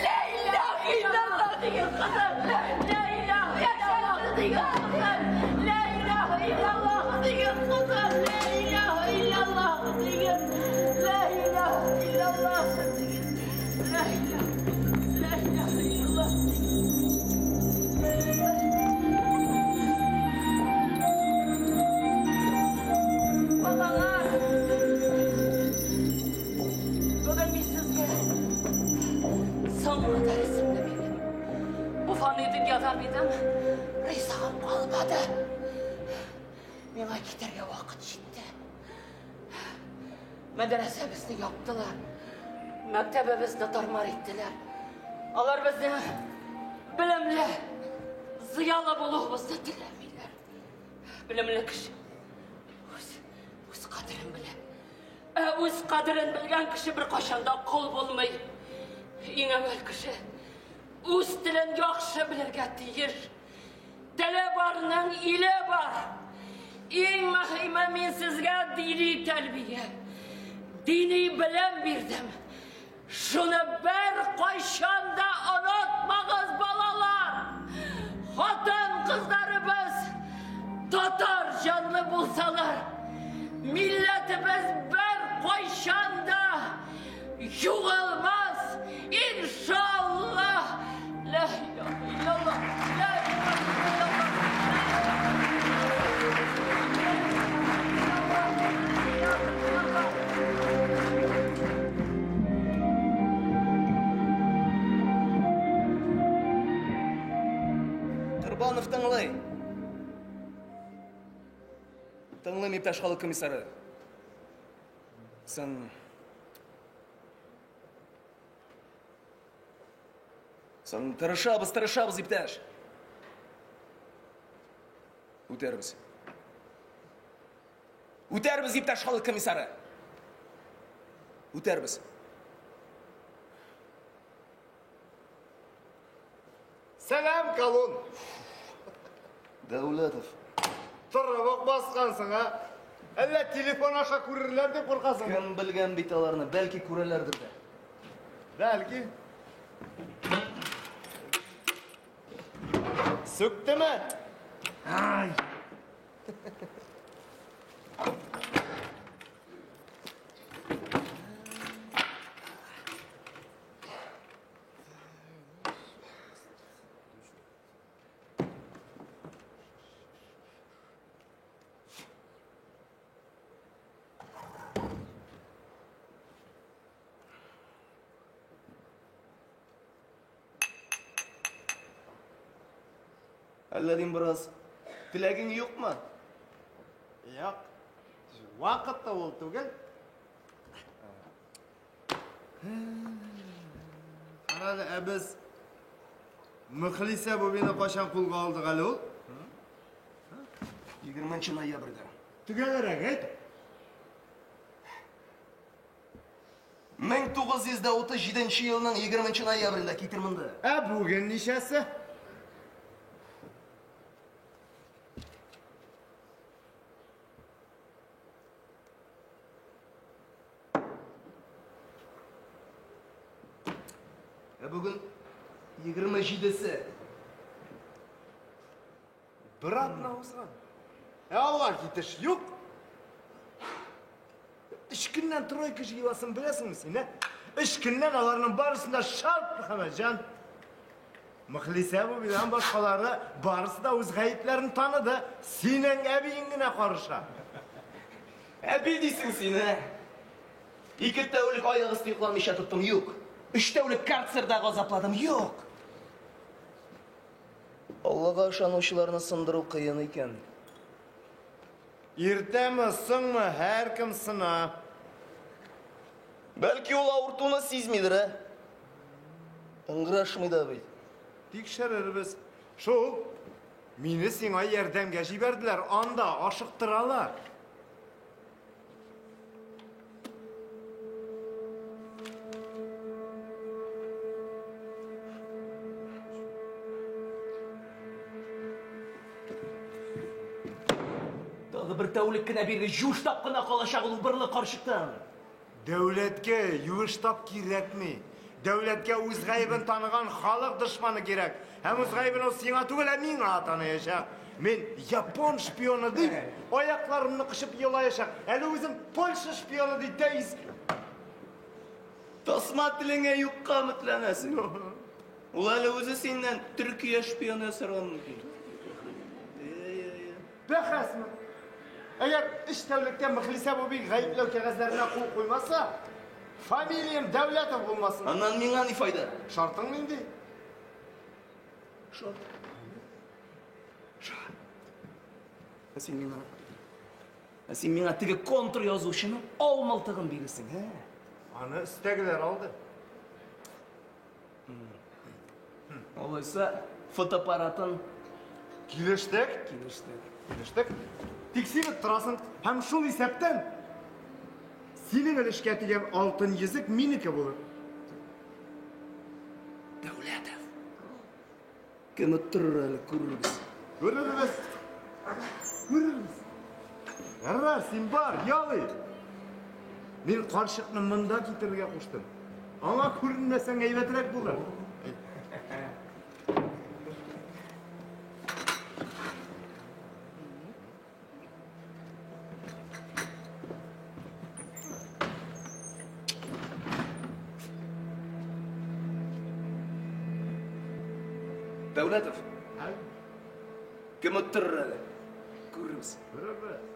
Ла илаһа иллаллаһ дигән кызым. Ла илаһа иллаллаһ дигән кызым. Ла илаһа иллаллаһ. Вакыт җитте. Мәдрәсәбезне яптылар. Мәктәбебезне тармар иттеләр. Алар безнең белемле, зыялы булуыбызны теләмиләр. Белемле кеше үз, үз кадерен белә. Ә үз кадерен белгән кеше беркайчан да кол булмый. Иң әүвәл кеше үз телен яхшы белергә тиеш. Теле барның иле бар. Иң мөһиме мин сезгә дини тәрбия, дини белем бирдем. Шуны бер кайчан да онытмагыз, балалар. Хатын-кызларыбыз татар җанлы булсалар, милләтебез бер кайчан да югалмас, иншаллаһ. Ла илаһа иллаллаһ, ла илаһа иллаллаһ. Корбанов тыңлый. Тыңлыйм, иптәш халык комиссары. Соң Соң тырышабыз, тырышабыз, иптәш. Үтәрбез. Үтәрбез, иптәш халык комиссары. Үтәрбез. Сәлам, колун. Дәүләтов. Торып ук баскансың, а? Әллә телефон аша күрерләр дип куркасың? Кем белгән бит аларны, бәлки күрәләрдер дә. Бәлки. Сүктеме? Ай! Әллә дим бераз. Теләгең юкмы? Юк. Вакыт та ул түгел. Карале, ә без Мөхлисә бубины кайчан кулга алдык әле ул? 20 ноябрьдә. Төгәлрәк әйт. 1937 елның 20 ноябрендә китер монда. Ә бүген ничәсе? Ә бүген 27-се. Бер атна узган. Ә алга китеш юк. Өч көннән тройка җыеласын беләсеңме син, ә? Өч көннән аларның барысын да шарт, Мөхәммәтҗан. Мөхлисә бубидан башкалары барысы да үз гаепләрен таныды. Синең әбиең генә карыша. Әби дисең син, ә? Ике тәүлек аяк өсте йокламыйча тоттым, юк. Өч тәүлек карцерда газапладым, юк. Аллага ышанучыларны сындыру кыен икән. Иртәме, соңмы, һәркем сына. Бәлки ул авыртуны сизмидер, ә? Ыңгырашмый да бит. Тикшерербез. Шул, мине сиңа ярдәмгә җибәрделәр, анда ашыктыралар. Тагы бер тәүлек кенә бирде, юештап кына калачак ул убырлы карчыктан. Дәүләткә юеш тап кирәкми. Дәүләткә үз гаебен таныган халык дошманы кирәк. Һәм үз гаебен ул сиңа түгел, ә миңа таныячак. Мин япон шпионы дип, аякларымны кочып елаячак. Әле үзем Польша шпионы дип тә ис... Тасма телеңә юкка өметләнәсең. Ул әле үзе синнән Төркия шпионы ясарга мөмкин. Бәхәсме? Әгәр өч тәүлектә Мөхлисә Буби гаепләү кәгазьләренә кул куймаса, фамилиям Дәүләтов булмасын. Аннан миңа ни файда? Шартың нинди? Шарт. Шарт. Ә син миңа Ә син миңа теге контр язучының ау мылтыгын бирерсең, ә? Аны өстәгеләр алды. Алайса, фотоаппаратын Килештек? Килештек. Килештек. Тик син торасың һәм шул исәптән синең өлешкә тигән алтын йөзек минеке булыр. Дәүләтов. Кем оттырыр әле, күрербез. Күрербез. Күрербез. Ярар, син бар, ял ит. Мин карчыкны монда китерергә куштым. Аңа күренмәсәң әйбәтрәк булыр. Дәүләтов. Кем оттырыр әле? Күрербез. Күрербез.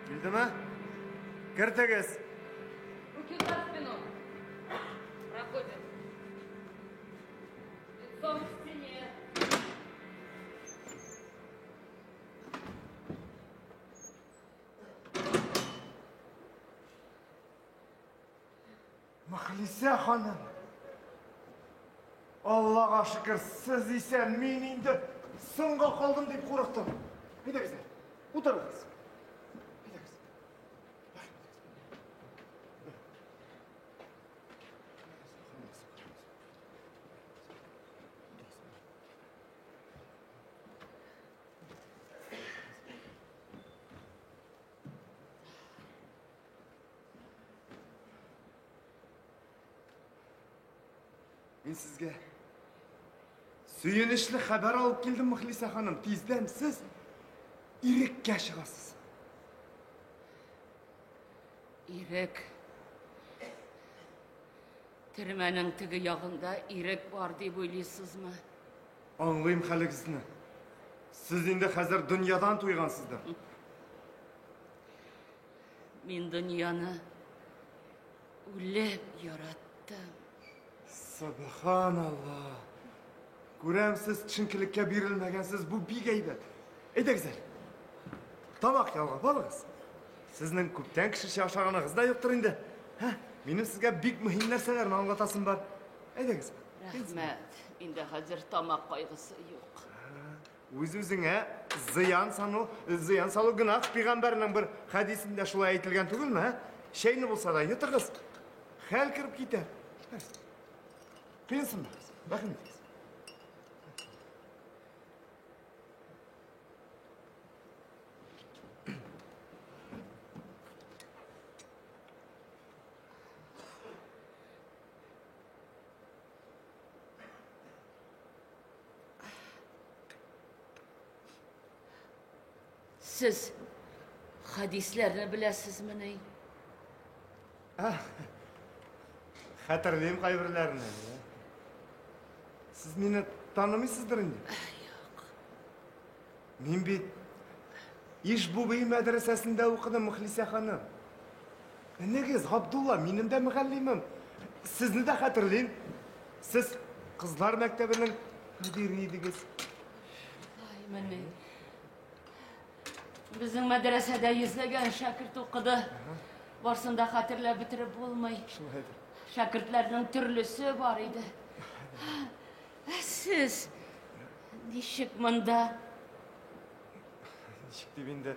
Килдеме? Кертегез. Руки за спину. Проходим. Лицом к стене. Мөхлисә ханым. Аллага шөкер, сез исән, мин инде соңга калдым дип курыктым. Әйдәгез, утырыгыз. Әйдәгез. Мин сезгә сөенечле хәбәр алып килдем, Мөхлисә ханым. Тиздән сез иреккә чыгасыз. Ирек. Төрмәнең теге ягында ирек бар дип уйлыйсызмы? Аңлыйм хәлегезне. Сез инде хәзер дөньядан туйгансыздыр. Мин дөньяны үлеп яраттым. Субханалла. Күрәм, сез төшенкелеккә бирелмәгәнсез, бу бик әйбәт. Әйдәгез әле. Тамак ялгап алыгыз. Сезнең күптән кешечә ашаганыгыз да юктыр инде. Һә, минем сезгә бик мөһим нәрсәләрне аңлатасым бар. Әйдәгез. Рәхмәт. Инде хәзер тамак кайгысы юк. Үз-үзеңә зыян сану, зыян салу гөнаһ. Пәйгамбәрнең бер хәдисендә шулай әйтелгән түгелме, ә? Чәйне булса да йотыгыз. Хәл кереп китәр. Кыенсынмагыз. Рәхим итегез. Сез хәдисләрне беләсезмени? Хәтерлим кайберләрне. Сез мине танымыйсыздыр инде. Юк. Мин бит Ишбубый мәдрәсәсендә укыдым, Мөхлисә ханым. Энегез Габдулла минем дә мөгаллимем. Сезне дә хәтерлим. Сез кызлар мәктәбенең мөдире идегез. Ай, менә. Безнең мәдрәсәдә йөзләгән шәкерт укыды. Барсын да хәтерләп бетереп булмый. Шулайдыр. Шәкертләрнең төрлесе бар иде. Ә сез ничек монда? Ничек дип инде?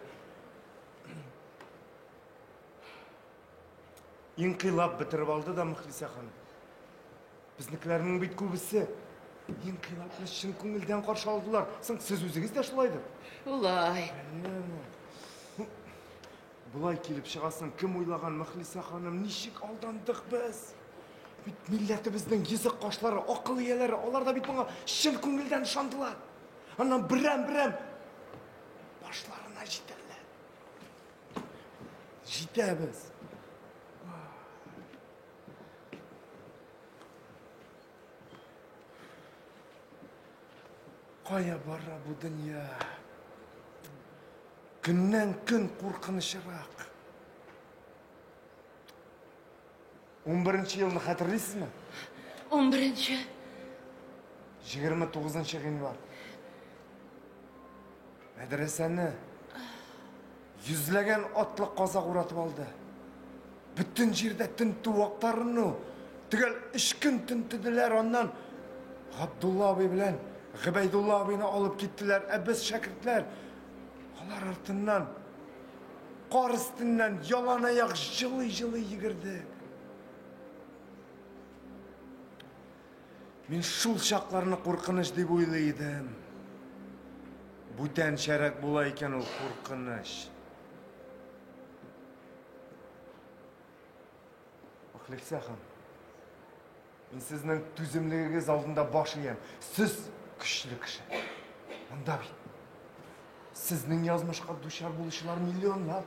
Инкыйлаб бетереп алды да Мөхлисә ханым. Безнекеләрнең бит күбесе инкыйлабны чын күңелдән каршы алдылар. Соң сез үзегез дә шулайдыр. Шулай. Болай килеп чыгасын кем уйлаган, Мөхлисә ханым, ничек алдандык без? Бит милләтебезнең йөзек кашлары, акыл ияләре, алар да бит моңа чын күңелдән ышандылар. Аннан берәм-берәм башларына җитәрләр. Җитәбез. Кая бара бу дөнья? Көннән көн куркынычрак. 11 елны хәтерлисезме? 11-нче. 29 гыйнвар. Мәдрәсәне йөзләгән атлы казак уратып алды. Бөтен җирдә тентү, актарыну. Төгәл өч көн тентеделәр, аннан Габдулла абый белән Гобәйдулла абыйны алып киттеләр. Ә без шәкертләр алар артыннан кар өстеннән ялан аяк җылый-җылый йөгердек. Мин шул чакларны куркыныч дип уйлый идем. Бүтәнчәрәк була икән ул куркыныч. Мөхлисә ханым, мин сезнең түземлегегез алдында баш иям. Сез көчле кеше. Монда бит сезнең язмышка дучар булучылар миллионлап.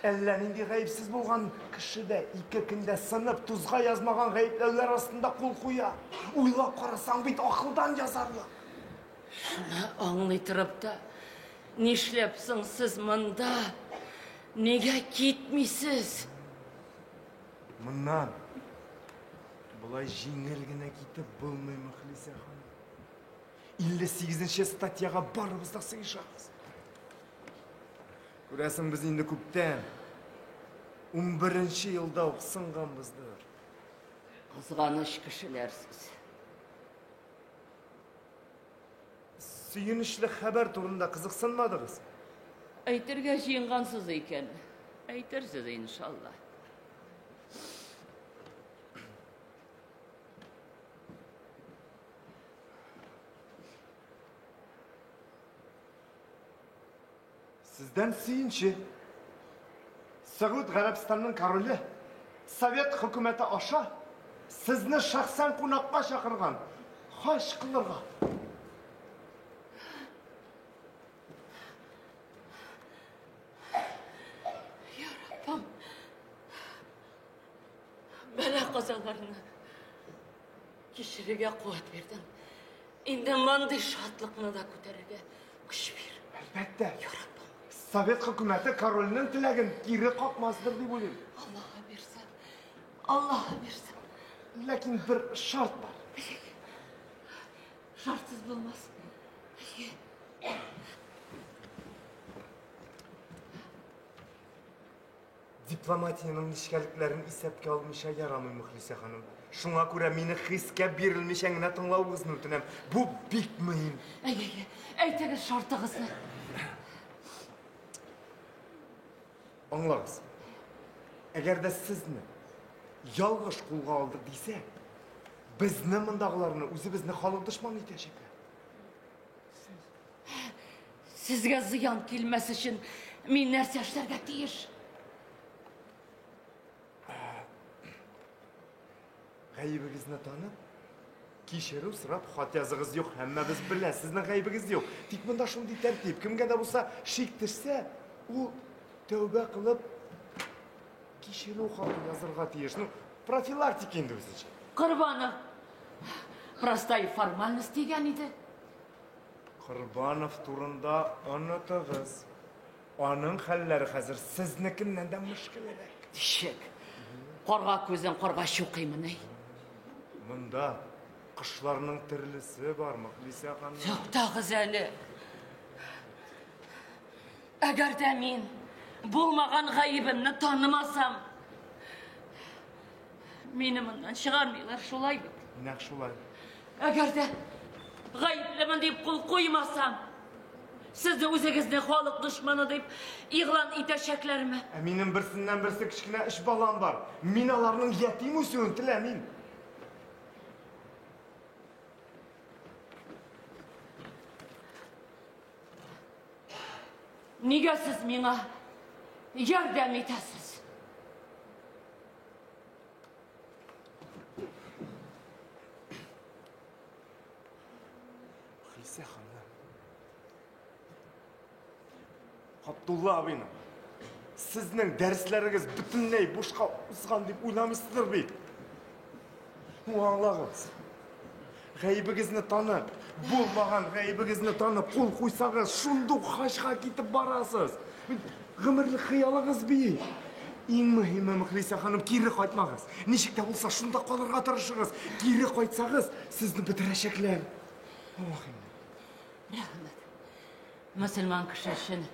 Әллә нинди гаепсез булган кеше дә ике көндә сынып, тузга язмаган гаепләүләр астында кул куя. Уйлап карасаң бит акылдан язарлык. Шуны аңлый торып та, нишләп соң сез монда? Нигә китмисез? Моннан болай җиңел генә китеп булмый, Мөхлисә ханым. 58 нче статьяга барыбыз да сыешабыз. Күрәсең, без инде күптән 11 елда ук сынганбыздыр. Кызганыч кешеләр сез. Сөенечле хәбәр турында кызыксынмадыгыз? Әйтергә җыенгансыз икән. Әйтерсез, иншалла. Сездән сөенче. Сәгуд Гарәбстанның короле Совет хөкүмәте аша сезне шәхсән кунакка чакырган. Хаҗ кылырга. Я Раббым. Бәла-казаларны кичерергә куәт бирдең. Инде мондый шатлыкны да күтәрергә көч бир. Әлбәттә. Совет хөкүмәте корольнең теләген кире какмаздыр дип уйлыйм. Аллаһы бирсен. Аллаһы бирсен. Ләкин бер шарт бар. Шартсыз булмас. Дипломатиянең нечкәлекләрен исәпкә алмыйча ярамый, Мөхлисә ханым. Шуңа күрә мине хискә бирелмичә генә тыңлавыгызны үтенәм. Бу бик мөһим. Әйе, әйе. Әйтегез шартыгызны. Аңлагыз. Әгәр дә сезне ялгыш кулга алдык дисә, безне мондагыларны үзебезне халык дошманы итәчәкләр. Сезгә зыян килмәс өчен мин нәрсә эшләргә тиеш? Гаебегезне танып, кичерү сорап хат языгыз. Юк, һәммәбез белә, сезнең гаебегез юк. Тик монда шундый тәртип, кемгә дә булса шик төшсә, ул тәүбә кылып кичерү хаты язырга тиеш. Ну, профилактика инде үзенчә. Корбанов, простая формальность дигән иде. Корбанов турында онытыгыз. Аның хәлләре хәзер сезнекеннән дә мөшкелрәк. Ничек? Карга күзен карга чукыймыни? Монда кошларның төрлесе бар, Мөхлисә ханым. Туктагыз әле. Әгәр дә мин булмаган гаебемне танымасам, мине моннан чыгармыйлар, шулай бит? Нәкъ шулай. Әгәр дә гаеплемен дип кул куймасам, сезне үзегезне халык дошманы дип игълан итәчәкләрме? Ә минем берсеннән берсе кечкенә өч балам бар. Мин аларның ятим үсүен теләмим. Нигә сез миңа Ярдәм итәсез. Мөхлисә ханым. Габдулла абыйның сезнең дәресләрегез бөтенләй бушка узган дип уйламыйсыздыр бит. Ну, аңлагыз. Гаебегезне танып, булмаган гаебегезне танып, кул куйсагыз, шундук хаҗга китеп барасыз. Гомерлек хыялыгыз бит. Иң мөһиме, Мөхлисә ханым, кире кайтмагыз. Ничек тә булса, шунда калырга тырышыгыз. Кире кайтсагыз, сезне бетерәчәкләр. Аллаһым. Рәхмәт. Мөселман кеше өчен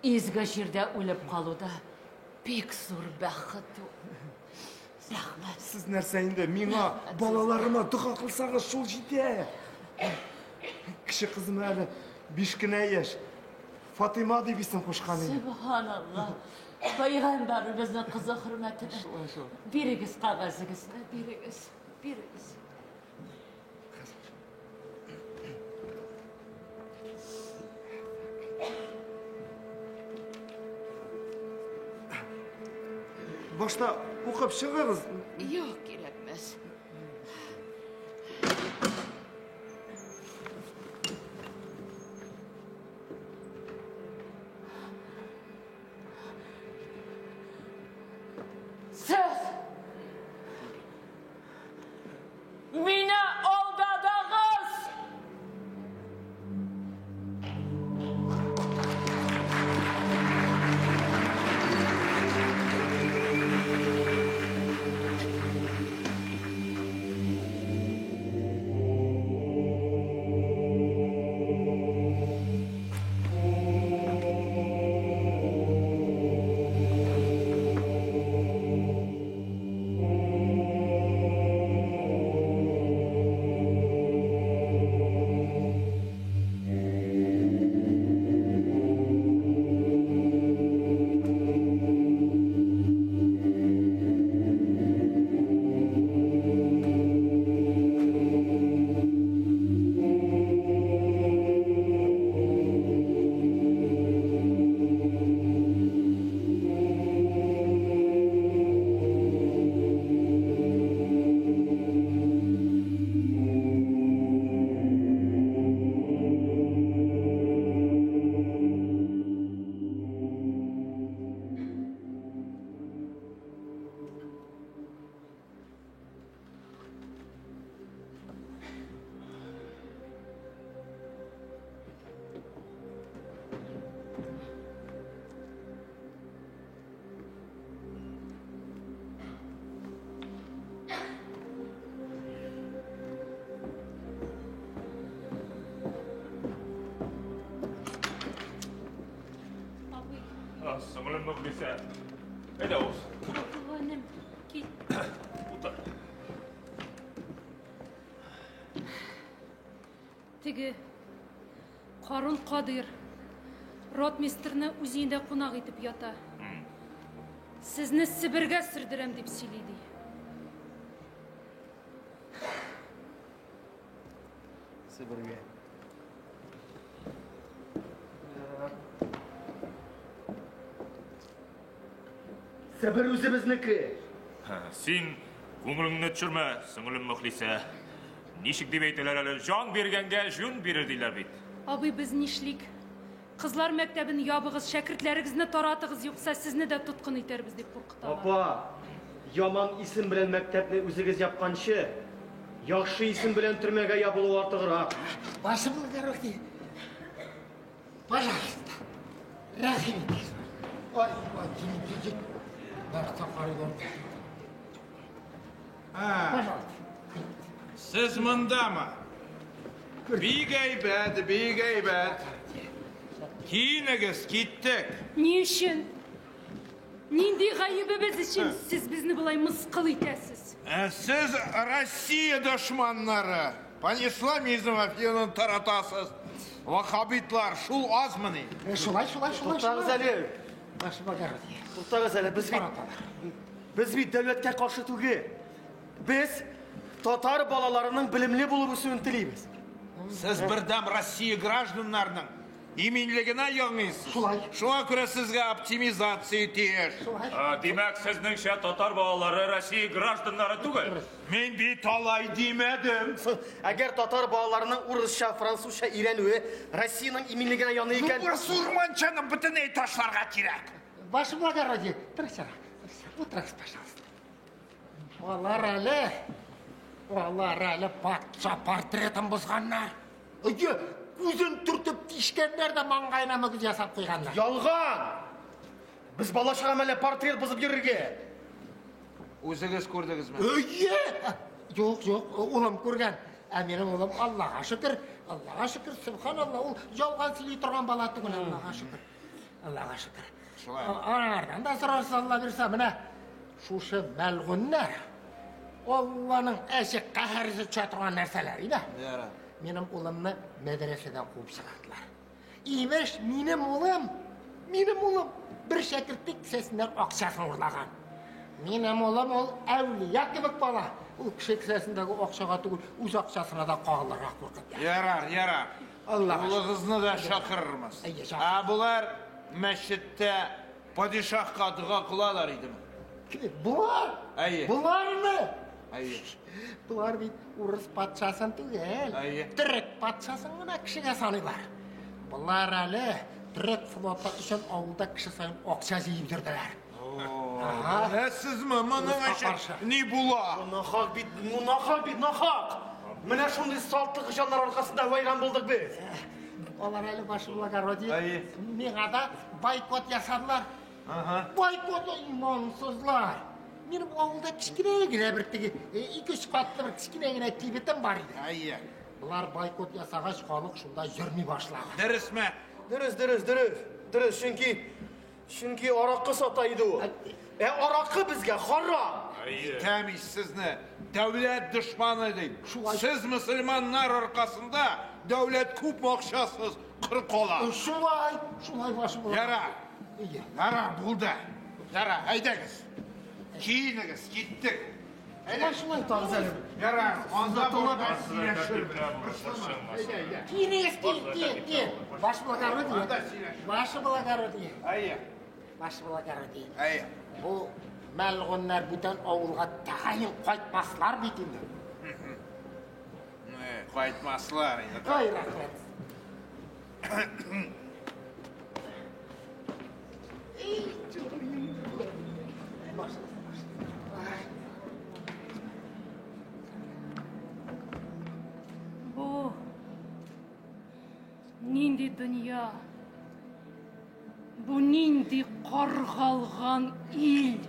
изге җирдә үлеп калу да бик зур бәхет ул. Рәхмәт. Сез нәрсә инде, миңа, балаларыма дога кылсагыз, шул җитә. Кече кызыма әле 5 кенә яшь. Фатыйма дип исем кушкан идем. Сөбханалла. Пәйгамбәребезнең кызы хөрмәтенә. Бирегез кәгазегезне, бирегез, бирегез. Башта укып чыгыгыз. Юк, кирәкмәс. Сез мине алдадыгыз! Абый. Сыңлым Мөхлисә. Әйдә уз. Габдулла энем, кил. Утыр. Теге Карун Кадыйр ротмистрны үз өендә кунак итеп ята. Сезне Себергә сөрдерәм дип сөйли ди. Себергә. Себер үзебезнеке. Син күңелеңне төшермә, сеңлем Мөхлисә. Ничек дип әйтәләр әле, җан биргәнгә җүн бирер диләр бит. Абый, без нишлик? Кызлар мәктәбен ябыгыз, шәкертләрегезне таратыгыз, юкса сезне дә тоткын итәрбез дип куркыталар. Апа, яман исем белән мәктәпне үзегез япканчы, яхшы исем белән төрмәгә ябылу артыграк. Ваше благородие, пожалуйста, рәхим итегез. Ай, ай, килеп китик. Нәрсә карыйлар? Пожалуйста. Сез мондамы? Бик әйбәт, бик әйбәт. Киенегез, киттек. Ни өчен? Нинди гаебебез өчен сез безне болай мыскыл итәсез? Ә сез Россия дошманнары. Панисламизм әфьюнын таратасыз. Ваххабитлар, шул азмыни? Шулай, шулай, шулай. Туктагыз әле. Ваше благородие. Туктагыз әле, без бит без бит дәүләткә каршы түгел. Без татар балаларының белемле булып үсүен телибез. Сез бердәм Россия гражданнарының иминлегенә яныйсыз. Шулай. Шуңа күрә сезгә оптимизация тиеш. Шулай. Димәк, сезнеңчә татар балалары Россия гражданнары түгел? Мин бит алай димәдем. Әгәр татар балаларының урысча, французча өйрәнүе Россиянең иминлегенә яный икән... Ну, басурманчаны бөтенләй ташларга кирәк. Ваше благородие, торыгыз, утырыгыз, пожалуйста. Алар әле, алар әле патша портретын бозганнар. Әйе, күзен төртеп тишкәннәр дә маңгаена мөгез ясап куйганнар. Ялган! Без бала чагам әле портрет бозып йөрергә. Үзегез күрдегезме? Әйе! Юк, юк, улым күргән. Ә минем улым Аллага шөкер, Аллага шөкер, субханалла, ул ялган сөйли торган бала түгел, Аллага шөкер. Аллага шөкер. Шулай. Анардан да сорарсыз, Алла бирсә, менә шушы мәлгуннар Алланың әче каһәресе төшә торган нәрсәләр иде. Ярар. Минем улымны мәдрәсәдән куып чыгардылар. Имеш, минем улым, минем улым бер шәкертлек кесәсеннән акчасын урлаган. Минем улым ул әүлия кебек бала. Ул кеше кесәсендәге акчага түгел, үз акчасына да кагылырга куркып. Ярар, ярар. Аллага Улыгызны да чакырырмыз. Әйе, чакыр. Ә булар мәчеттә падишаһка дога кылалар идеме? Булар? Әйе. Булармы? Әйе. Булар бит урыс патшасын түгел. Әйе. Төрек патшасын гына кешегә саныйлар. Булар әле төрек флоты өчен авылда кеше саен акча җыеп йөрделәр. Беләсезме, моның Урыска өчен каршы. ни була? Бу нахак бит, бу нахак бит, нахак! Менә шундый сатлык җаннар аркасында вәйран булдык без. Алар әле ваше благородие. Әйе. Миңа да бойкот ясадылар. Бойкот имансызлар. Минем авылда кечкенә генә бер теге ике-өч катлы бер кечкенә генә кибетем бар иде. Әйе. Болар бойкот ясагач, халык шунда йөрми башлады. Дөресме? Дөрес, дөрес, дөрес. Дөрес, чөнки чөнки аракы сата иде ул. Ә аракы безгә харам. Әйтәм ич сезне, дәүләт дошманы дип. Шулай. Сез мөселманнар аркасында дәүләт күп акчасыз кыр кала. Шулай, шулай ваше благородие. Ярар. Әйе. Ярар, булды. Ярар, әйдәгез. Киенегез, киттек. Шулай, шулай тагыз әле. Ярар, анда тыңлап- сөйләшербез. Әйдә, әйдә. Киенегез, киен, киен, киен. Ваше благородие. Анда сөйләшербез. Ваше благородие. Әйе, Ваше благородие. әйе. Бу мәлгуннар бүтән авылга тәгаен кайтмаслар бит инде. Кайтмаслар инде. Ай, рәхмәт. Эй, җаным. Башла, башла. Ай. Бу нинди дөнья? Бу нинди каргалган ил?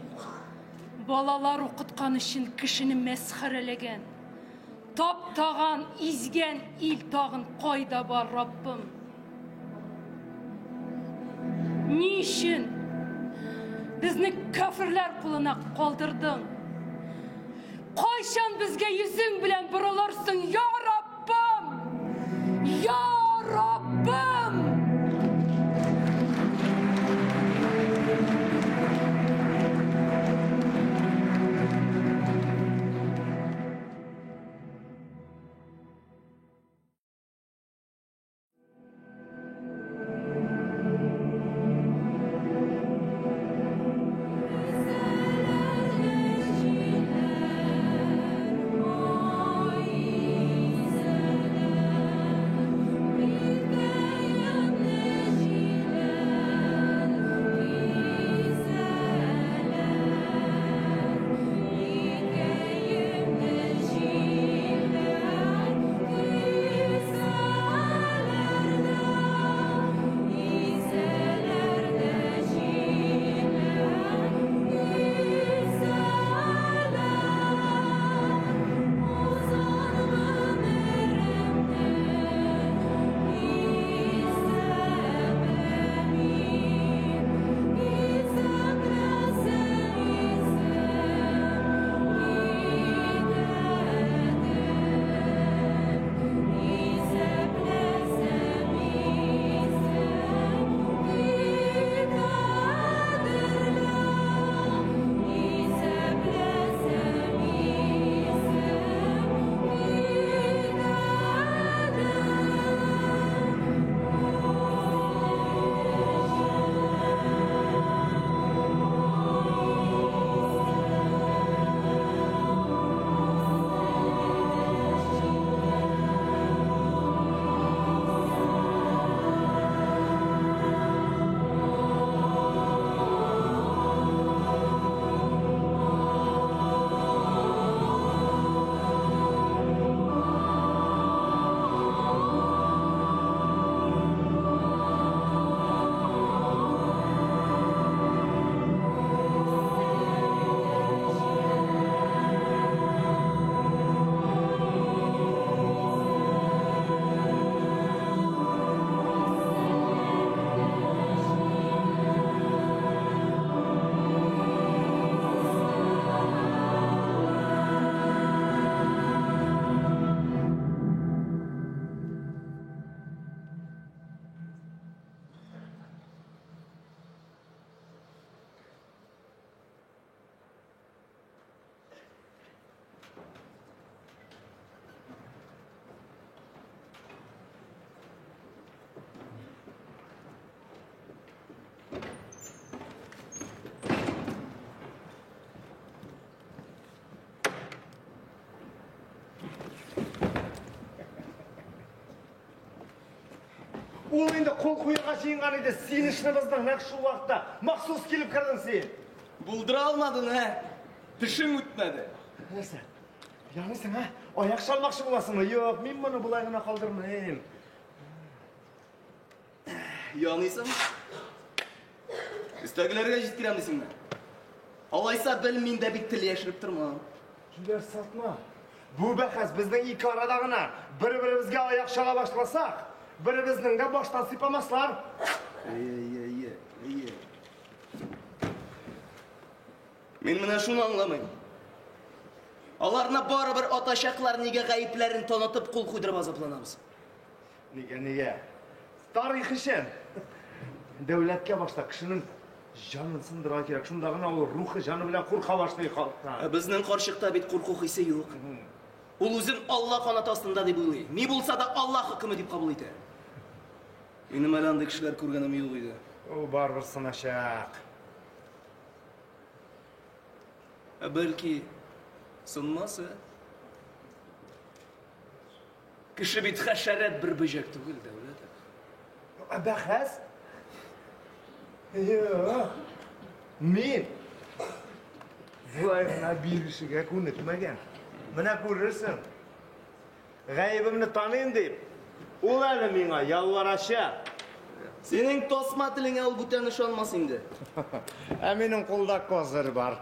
Балалар укыткан өчен кешене мәсхәрәләгән, таптаган, изгән ил тагын кайда бар, Раббым? Ни өчен безне кафирләр кулына калдырдың? Кайчан безгә йөзең белән борылырсың, я Раббым? Я Раббым! Ул инде кул куярга җыенган иде, син эшне боздың нәкъ шул вакытта. Махсус килеп кердең син. Булдыра алмадың, ә? Тешең үтмәде. Нәрсә? Яныйсың, ә? Аяк чалмакчы буласыңмы? Юк, мин моны болай гына калдырмыйм. Яныйсың? Өстәгеләргә җиткерәм дисеңме? Алайса бел, мин дә бит тел яшереп тормам. Җүләр сатма. Бу бәхәс безнең ике арада гына. Бер-беребезгә аяк чала башласак, беребезнең дә баштан сыйпамаслар. Әйе, әйе, әйе, әйе. Мин менә шуны аңламыйм. Аларны барыбер атачаклар, нигә гаепләрен танытып кул куйдырып азапланабыз? Нигә, нигә? Тарих өчен. Дәүләткә башта кешенең җанын сындырырга кирәк. Шунда гына ул рухы җаны белән курка башлый халыктан. Ә безнең карчыкта бит курку хисе юк. Ул үзен Алла канаты астында дип уйлый. Ни булса да Алла хөкеме дип кабул итә. Минем әле андый кешеләр күргәнем юк иде. Ул барыбер сыначак. Ә бәлки сынмас, ә? Кеше бит хәшәрәт бер бөҗәк түгел, Дәүләтов. Ә бәхәс? Юк. Мин болай гына бирешергә күнекмәгән. Менә күрерсең. Гаебемне таныйм дип, ул әле миңа ялварачак. Синең тасма телеңә ул бүтән ышанмас инде. Ә минем кулда козырь бар.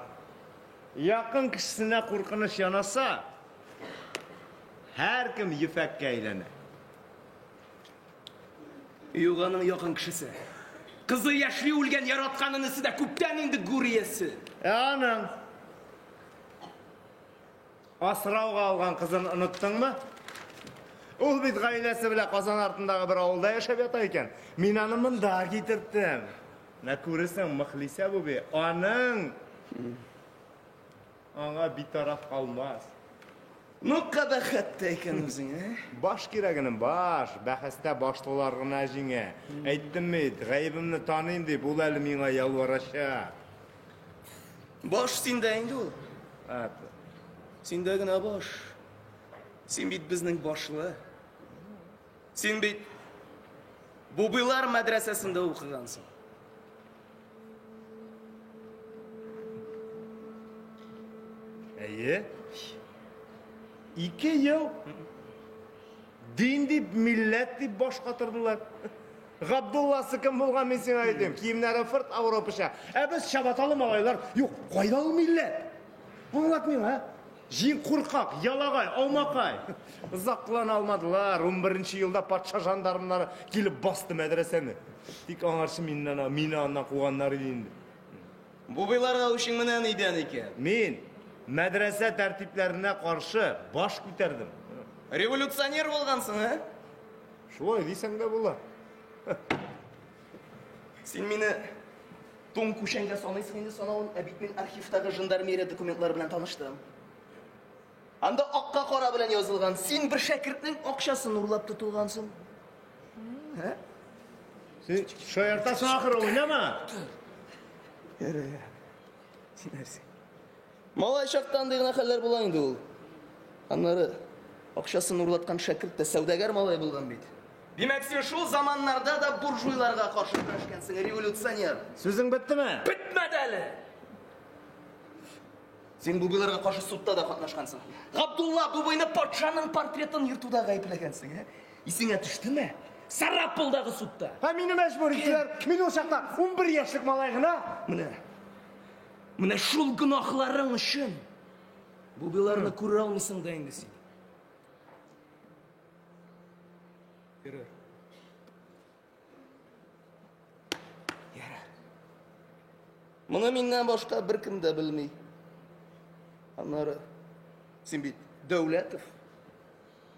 Якын кешесенә куркыныч янаса, һәркем ефәккә әйләнә. Юк аның якын кешесе. Кызы яшьли үлгән яраткан энесе дә күптән инде гүр иясе. Ә аның асрауга алган кызын оныттыңмы? Ул бит гаиләсе белән Казан артындагы бер авылда яшәп ята икән. Мин аны монда китерттем. Менә күрерсең, Мөхлисә буби аның аңа битараф калмас. Ну, кабахәт тә икән үзең, ә? Баш кирәк, энем, баш. Бәхәстә башлылар гына җиңә. Әйттем бит, гаебемне таныйм дип, ул әле миңа ялварачак. Баш синдә инде ул. Синдә генә баш. Син бит безнең башлы. Син бит Бубыйлар мәдрәсәсендә укыгансың. Әйе. 2 ел дин дип, милләт дип баш катырдылар. Габдулласы кем булган, мин сиңа әйтәм. Киемнәре фырт Европача. Ә без чабаталы малайлар. Юк, кайда ул милләт? Аңлат миңа. Җин куркак, ялагай, аумакай. Озак кылана алмадылар. 11 елда патша жандармнары килеп басты мәдрәсәне. Тик аңарчы миннән, мине аннан куганнар иде инде. Бубыйларга үчең менә нидән икән? Мин мәдрәсә тәртипләренә каршы баш күтәрдем. Революционер булгансың, ә? Шулай дисәң дә була. Син мине туң күшәнгә саныйсың инде санавын, ә бит мин архивтагы жандармерия документлары белән таныштым. Анда акка кара белән язылган, син бер шәкертнең акчасын урлап тотылгансың. Ә? Син шаяртасың ахыры, уйнама. Ярар, син нәрсә? Малай чакта андый гына хәлләр була инде ул. Аннары акчасын урлаткан шәкерт тә сәүдәгәр малай булган бит. Димәк, син шул заманнарда да буржуйларга каршы көрәшкәнсең, революционер. Сүзең беттеме? Бетмәде әле. Син бубыйларга каршы судта да катнашкансың. Габдулла бубыйны патшаның портретын йөртүдә гаепләгәнсең, ә? Исеңә төштеме? Сарапулдагы судта. Ә мине мәҗбүр иттеләр. Мин ул чакта 11 яшьлек малай гына. Менә. Менә шул гөнаһларың өчен бубыйларны күрә алмыйсың да инде син. Ярар. Ярар. Моны миннән башка беркем дә белми. Аннары син бит Дәүләтов.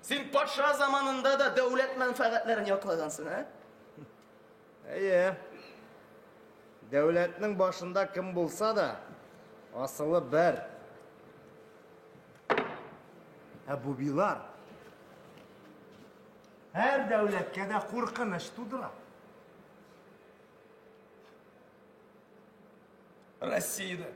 Син патша заманында да дәүләт мәнфәгатьләрен яклагансың, ә? Әйе. Дәүләтнең башында кем булса да, асылы бер. Ә бубилар һәр дәүләткә дә куркыныч тудыра. Россиядә.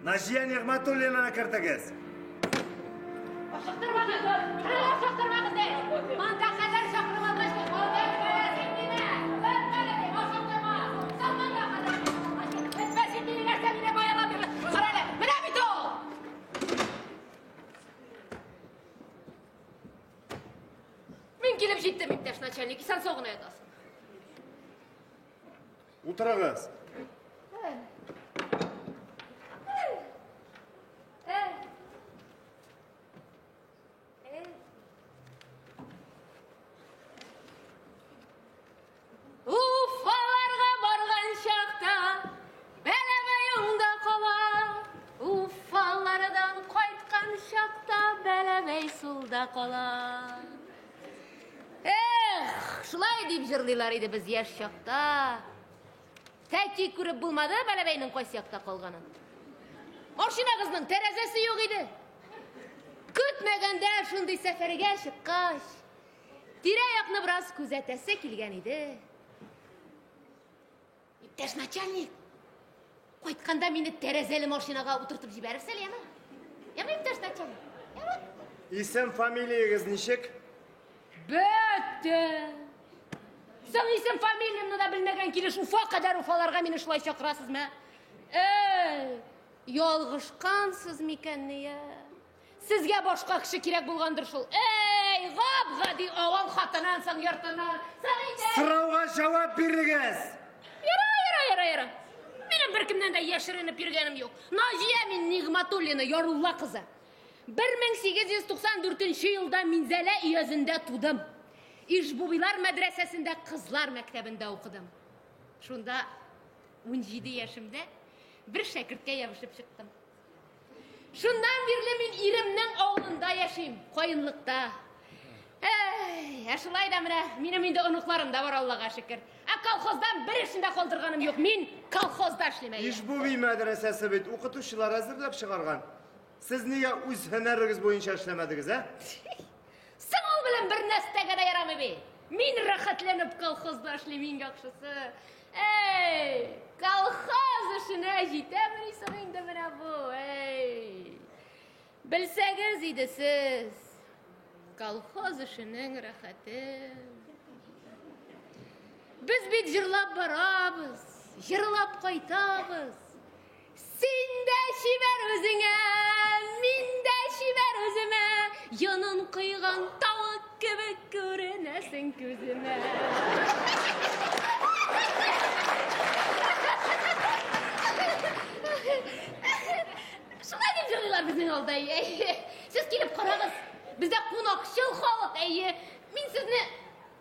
Наҗия Нигъмәтуллинаны кертегез. Ашыктырмагыз! Ашыктырмагыз! Монда хәзер чакырып алгач, син мине! Ашыктырма! Син монда хәзер Әйтмә син мине нәрсә мине баядан бирле. Кара әле, менә бит ул! Мин килеп җиттем, иптәш начальник, исән-сау гына ятасың. Утырыгыз. Уфаларга барган чакта Бәләбәй уңда кала. Уфалардан кайткан чакта Бәләбәй сулда кала. Эх, шулай дип җырлыйлар иде без яшь чакта. Тәки күреп булмады Бәләбәйнең кайсы якта калганын. Машинагызның тәрәзәсе юк иде. Көтмәгәндә шундый сәфәргә чыккач, тирә-якны бераз күзәтәсе килгән иде. Иптәш начальник, кайтканда мине тәрәзәле машинага утыртып җибәрерсез әле, яме? Яме, иптәш начальник? Яме? Исем, фамилиягез ничек? Бетте! Соң исем фамилиямне дә белмәгән килеш Уфа кадәр Уфаларга мине шулай чакырасызмы? Эй, ялгышкансыз микәнни, я? Сезгә башка кеше кирәк булгандыр шул. Эй, гап-гади авыл хатынын соң йортыннан. Соң инде. Сорауга җавап бирегез! Яра, яра, яра, яра. Минем беркемнән дә яшеренеп йөргәнем юк. Наҗия мин Нигъмәтуллина, Ярулла кызы. 1894 елда Минзәлә өязендә тудым. Ижбубилар мәдрәсәсендә кызлар мәктәбендә укыдым. Шунда 17 яшемдә бер шәкерткә ябышып чыктым. Шуннан бирле мин иремнең авылында яшим, Каенлыкта. Әй, ә шулай да менә минем инде оныкларым да бар, Аллага шөкер. Ә колхоздан бер эшен дә калдырганым юк. Мин колхозда эшлим. әйе. Ижбуби мәдрәсәсе бит укытучылар әзерләп чыгарган. Сез нигә үз һөнәрегез буенча эшләмәдегез, ә? Соң ул белән бер нәрсәгә дә ярамый бит. Мин рәхәтләнеп колхозда эшлим, иң яхшысы. Әй, колхоз эшенә җитәмени соң инде менә бу, әй. Белсәгез иде сез, колхоз эшенең рәхәте. Без бит җырлап барабыз, җырлап кайтабыз. Син дә чибәр үзеңә, мин дә чибәр үземә, йонын койган тавык кебек күренәсең күземә. Шулай дип җырлыйлар безнең алда, әйе. Сез килеп карагыз, бездә кунакчыл халык, әйе. Мин сезне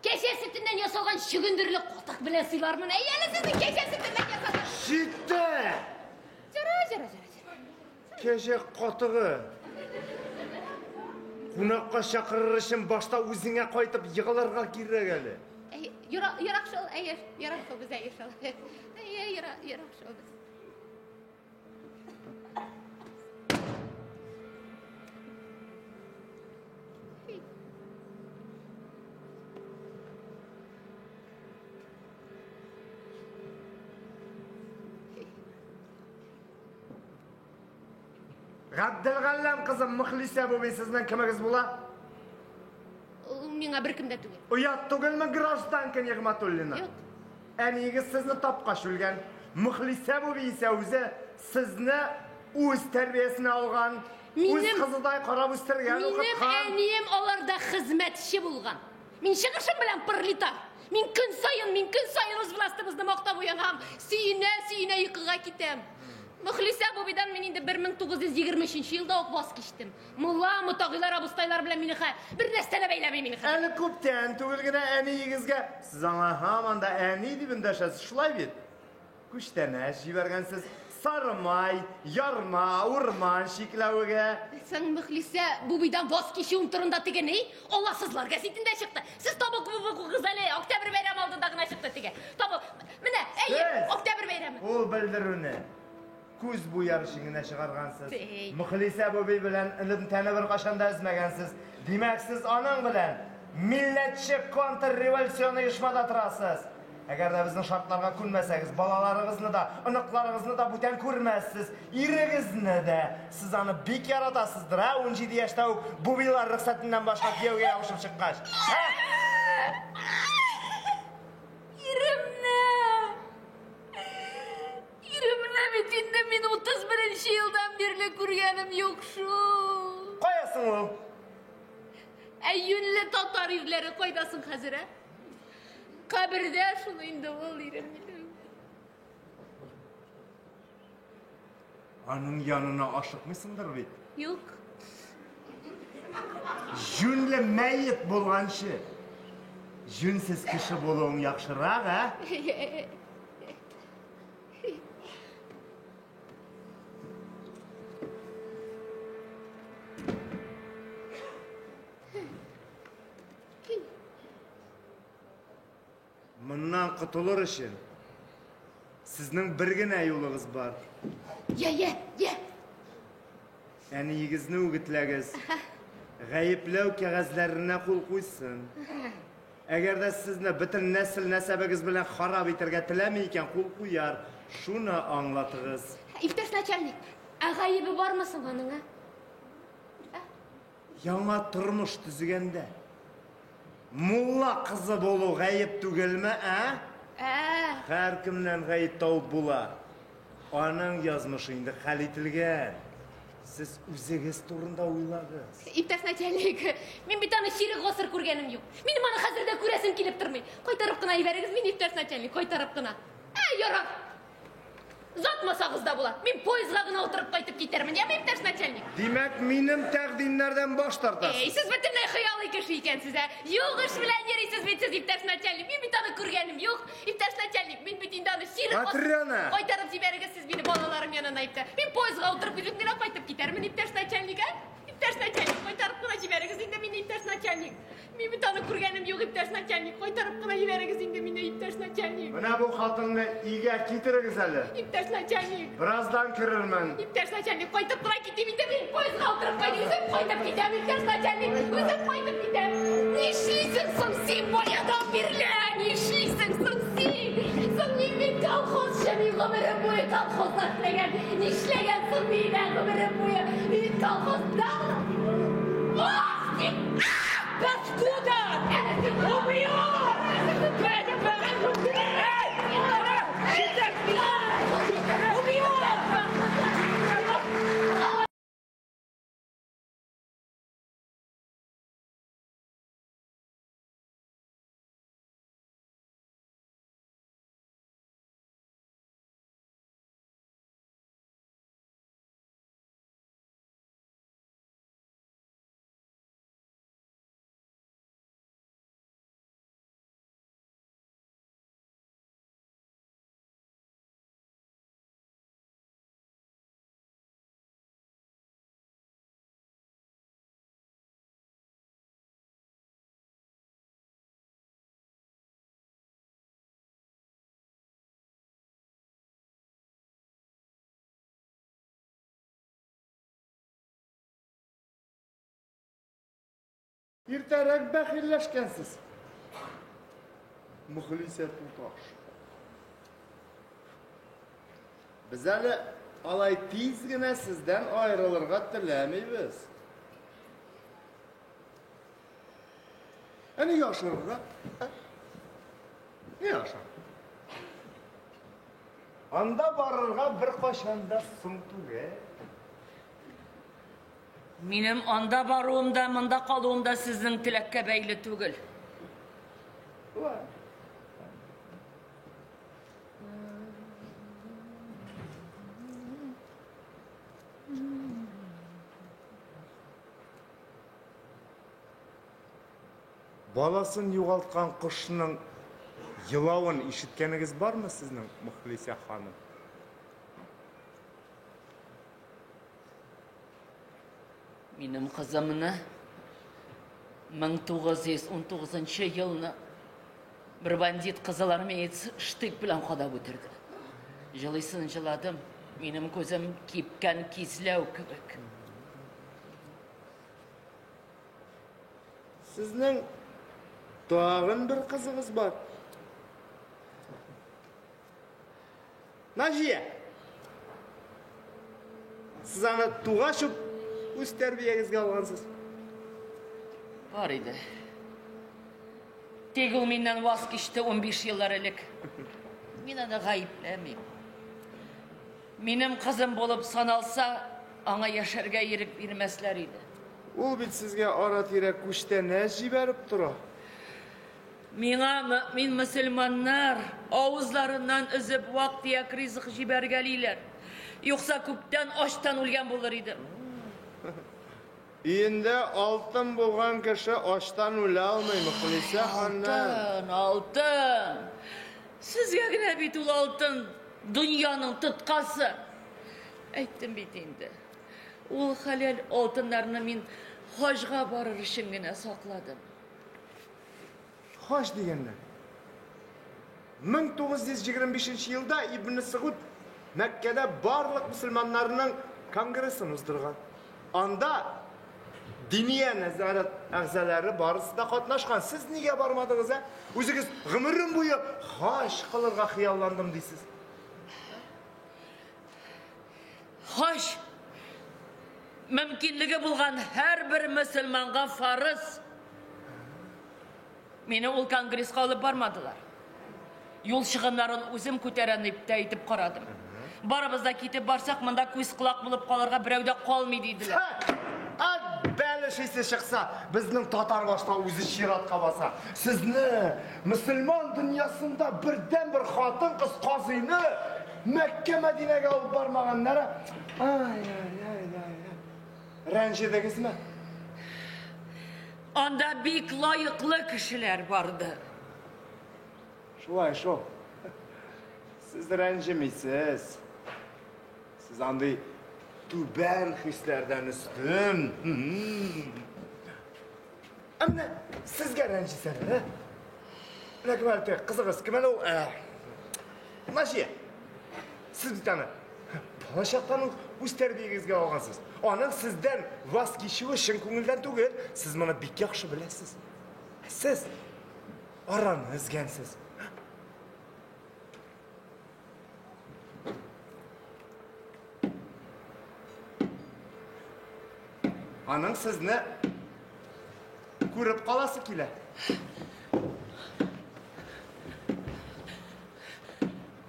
кәҗә сөтеннән ясалган чөгендерле катык белән сыйлармын. Әйе, әле сезне кәҗә сөтеннән ясалган. Җитте! Җара, җара, җара, җара. Кәҗә катыгы. Кунакка чакырыр өчен башта үзеңә кайтып егылырга кирәк әле. Әй, ерак, ерак шул, әйе, ерак шул без, әйе шул. Әйе, ерак, ерак шул без. Габделгалләм кызым Мөхлисә буби сезнең кемегез була? Ул миңа беркем дә түгел. Оят түгелме, гражданка Нигъмәтуллина? Юк. Әниегез сезне тапкач үлгән. Мөхлисә буби исә үзе сезне үз тәрбиясенә алган, үз Минем- кызыдай карап үстергән, Минем укыткан. әнием аларда хезмәтче булган. Мин чыгышым белән пролетар. Мин көн саен, мин көн саен үз властыбызны мактап уянам. Сөенә, сөенә йокыга китәм. Мөхлисә бубидан мин инде 1923 елда ук ваз кичтем. Мулла, мотагыйлар, абыстайлар белән мине хә бер нәрсә дә бәйләми мине хәзер. Әле күптән түгел генә әниегезгә, сез аңа һаман да әни дип эндәшәсез, шулай бит? Күчтәнәч җибәргәнсез, сарымай, ярма, урман чикләвеге. Соң Мөхлисә бубидан ваз кичүем турында теге ни? Алласызлар гәзитендә чыкты. Сез табып укыгыз әле, Октябрь бәйрәме алдында гына чыкты теге. Табып, менә, әйе, Сез Октябрь бәйрәме. Ул белдерүне күз буяр өчен генә чыгаргансыз. Әй. Мөхлисә буби белән элемтәне беркайчан да өзмәгәнсез. Димәк, сез аның белән милләтче контрреволюцион оешмада торасыз. Әгәр дә безнең шартларга күнмәсәгез, балаларыгызны да, оныкларыгызны да бүтән күрмәссез, ирегезне дә. Сез аны бик яратасыздыр, ә? 17 яшьтә үк бубилар рөхсәтеннән башка кияүгә ябышып чыккач. Ә? Иремне! Иремне бит инде мин 31 елдан бирле күргәнем юк шул. Кая соң ул? Ә юньле татар ирләре кайда соң хәзер, ә? Кабердә шул инде ул ирем минем. Аның янына ашыкмыйсыңдыр бит? Юк. Җүнле мәет булганчы, җүнсез кеше булуың яхшырак, ә? Моннан котылыр өчен сезнең бер генә юлыгыз бар. Я, я, я. Әниегезне үгетләгез. Гаепләү кәгазьләренә кул куйсын. Әгәр дә сезне бөтен нәсел нәсәбегез белән харап итәргә теләми икән, кул куяр. Шуны аңлатыгыз. Иптәш начальник, ә гаебе бармы соң аның, ә? Яңа тормыш төзегәндә мулла кызы булу гаеп түгелме, ә? Ә. Һәркемнән гаеп табып була. Аның язмышы инде хәл ителгән. Сез үзегез турында уйлагыз. Иптәш начальник, мин бит аны чирек гасыр күргәнем юк. Минем аны хәзер дә күрәсем килеп тормый. Кайтарып кына җибәрегез мине, иптәш начальник, кайтарып кына. Ә, ярар. Озатмасагыз да була. Мин поездга гына утырып кайтып китәрмен, яме, иптәш начальник? Димәк, минем тәкъдимнәрдән баш тартасыз. Эй, сез бөтенләй хыялый кеше икәнсез, ә? Юк эш белән йөрисез бит сез, иптәш начальник. Мин бит аны күргәнем юк. Иптәш начальник, мин бит инде аны чирек Матрена! Кайтарып җибәрегез сез мине балаларым янына, иптәш. Мин поездга утырып үзем генә кайтып китәрмен, иптәш начальник, ә? Иптәш начальник, кайтарып кына җибәрегез инде мине, иптәш начальник. Мин бит аны күргәнем юк, иптәш начальник. Кайтарып кына җибәрегез инде мине, иптәш начальник. Менә бу хатынны өйгә китерегез әле. Иптәш начальник. Бераздан керермен. Иптәш начальник, кайтып кына китим инде мин. Поездга утырып кайтып, үзем кайтып китәм, иптәш начальник. Үзем кайтып китәм. Нишлисең соң син баядан бирле? Нишлисең соң син? Соң мин бит колхозчы, мин гомерем буе колхозда эшләгән. Нишләгән соң мин ә гомерем буе? Мин колхозда. Ах, син! Паскуда! Убью! Убью! Иртәрәк бәхилләшкәнсез. Мөхлисә туташ. Без әле алай тиз генә сездән аерылырга теләмибез. Ә нигә ашырырга? Ә? Нигә ашырырга? Анда барырга беркайчан да соң түгел. Минем анда баруым да, монда калуым да сезнең теләккә бәйле түгел. Баласын югалткан кошның елавын ишеткәнегез бармы сезнең, Мөхлисә ханым? Минем кызымны 1919 елны бер бандит кызылармеец штык белән кадап үтерде. Җылыйсын җыладым, минем күзем кипкән кизләү кебек. Сезнең тагын бер кызыгыз бар. Наҗия. Сез аны тугач ук үз тәрбиягезгә алгансыз. Бар иде. Тик ул миннән ваз кичте 15 еллар элек. Мин аны гаепләмим. Минем кызым булып саналса, аңа яшәргә ирек бирмәсләр иде. Ул бит сезгә ара-тирә күчтәнәч җибәреп тора. Миңа мөэмин мөселманнар авызларыннан өзеп вак-төяк ризык җибәргәлиләр. Юкса күптән ачтан үлгән булыр идем. Өендә алтын булган кеше ачтан үлә алмый, Мөхлисә ханым. Алтын, алтын! Сезгә генә бит ул алтын дөньяның тоткасы. Әйттем бит инде. Ул хәләл алтыннарны мин хаҗга барыр өчен генә сакладым. Хаҗ дигәннән. 1925 елда Ибн Сәгуд Мәккәдә барлык мөселманнарның конгрессын уздырган. Анда Диния нәзарәт әгъзалары барысы да катнашкан. Сез нигә бармадыгыз, ә? Үзегез гомерем буе хаҗ кылырга хыялландым дисез. Хаҗ мөмкинлеге булган һәрбер мөселманга фарыз. Мине ул конгресска алып бармадылар. Юл чыгымнарын үзем күтәрәм дип тә әйтеп карадым. Барыбыз да китеп барсак, монда күз-колак булып калырга берәү дә калмый, диделәр. Бәлеш исе чыкса, безнең татар башта үзе чиратка баса. Сезне, мөселман дөньясында бердәнбер хатын-кыз казыйны Мәккә-Мәдинәгә алып бармаганнары. Ай-ай-ай-ай. Рәнҗедегезме? Анда бик лаеклы кешеләр барды. Шулай шул. Сез рәнҗемисез. Сез андый түбән хисләрдән өстен. Ә менә сезгә рәнҗесәләр, ә? Менә кем әле кызыгыз, кем әле ул? Наҗия. Сез бит аны балачактан ук үз тәрбиягезгә алгансыз. Аның сездән ваз кичүе чын күңелдән түгел. Сез моны бик яхшы беләсез. Сез араны өзгәнсез. Аның сезне күреп каласы килә.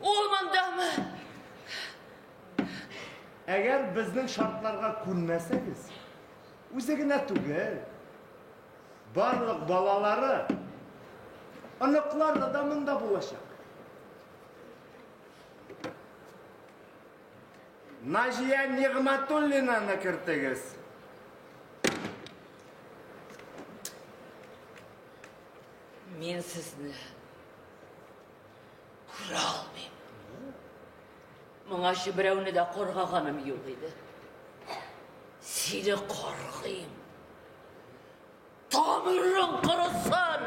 Ул мондамы? Әгәр безнең шартларга күнмәсәгез, үзе генә түгел, барлык балалары, оныклары да монда булачак. Наҗия Нигъмәтуллинаны кертегез. Мин сезне күрә алмыйм. Моңарчы берәүне дә каргаганым юк иде. Сине каргыйм. Тамырың корысын!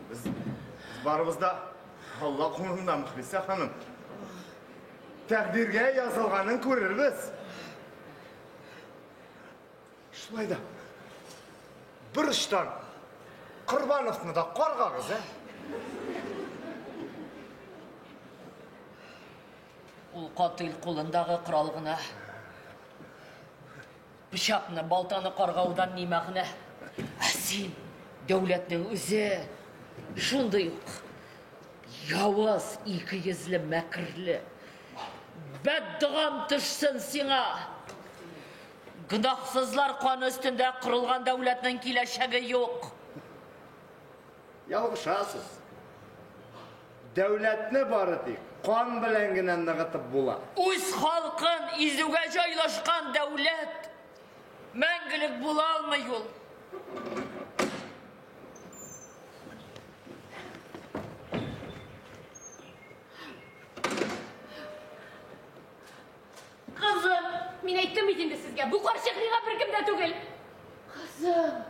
Без, без барыбыз да Алла кулында, Мөхлисә ханым. Тәкъдиргә язылганын күрербез. Шулай да бер очтан Корбановны да каргагыз, ә? Ул катыйль кулындагы корал гына. Пычакны, балтаны каргаудан ни мәгънә? Ә син, дәүләтнең үзе, шундый ук явыз, икейөзле, мәкерле. Бәддогам төшсен сиңа! Гөнаһсызлар каны өстендә корылган дәүләтнең киләчәге юк. Ялгышасыз. Дәүләтне бары тик кан белән генә ныгытып була. Үз халкын изүгә җайлашкан дәүләт мәңгелек була алмый ул. Кызым, мин әйттем бит инде сезгә, бу карчык миңа беркем дә түгел. Кызым.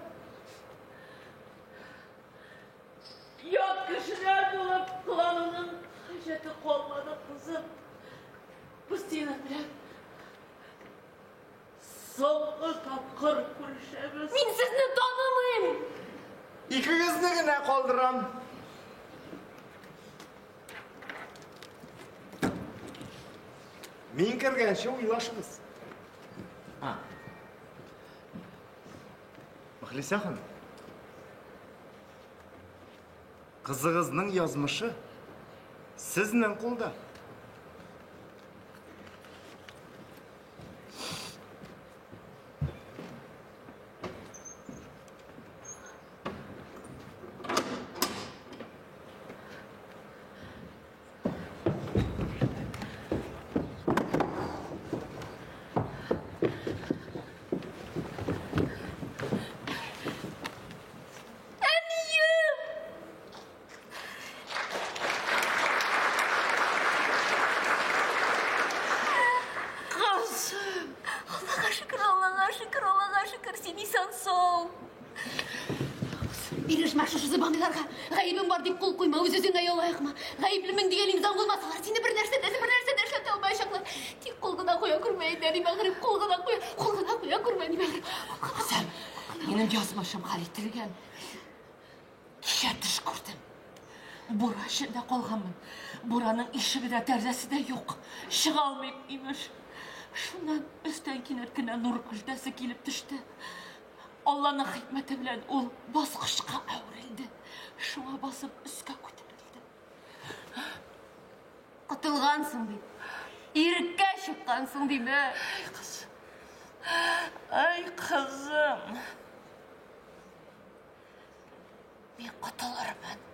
Ят кешеләр булып кылануның хаҗәте калмады, кызым. Без синең белән соңгы тапкыр күрешәбез. Мин сезне танымыйм. Икегезне генә калдырам. Мин кергәнче уйлашыгыз. А. Мөхлисә ханым. Кызыгызның язмышы сезнең кулда. Әнием! Кызым! Аллага шөкер, Аллага шөкер, Аллага шөкер, син исән-сау. Бирешмә шушы зыбаныйларга. Гаебем бар дип кул куйма, үз-үзеңә яла якма. Гаеплемен дигән имзаң булмаса, алар сине бер нәрсә дә, бер нәрсә дә эшләтә алмаячаклар. Тик кул гына куя күрмә инде, әни бәгърем, кул гына куя, кул гына куя күрмә, әни бәгърем. Кызым, минем язмышым хәл ителгән. Кичә төш күрдем. Бура эчендә калганмын. Бураның ишеге дә, тәрәзәсе дә юк. Чыга алмыйм, имеш. Шуннан өстән кинәт кенә нур көлтәсе килеп төште. Алланың хикмәте белән ул баскычка әверелде. Шуңа басып өскә күтәрелде. Котылгансың бит. Иреккә чыккансың димәк. Ай, кызым. Ай, кызым. Мин котылырмын.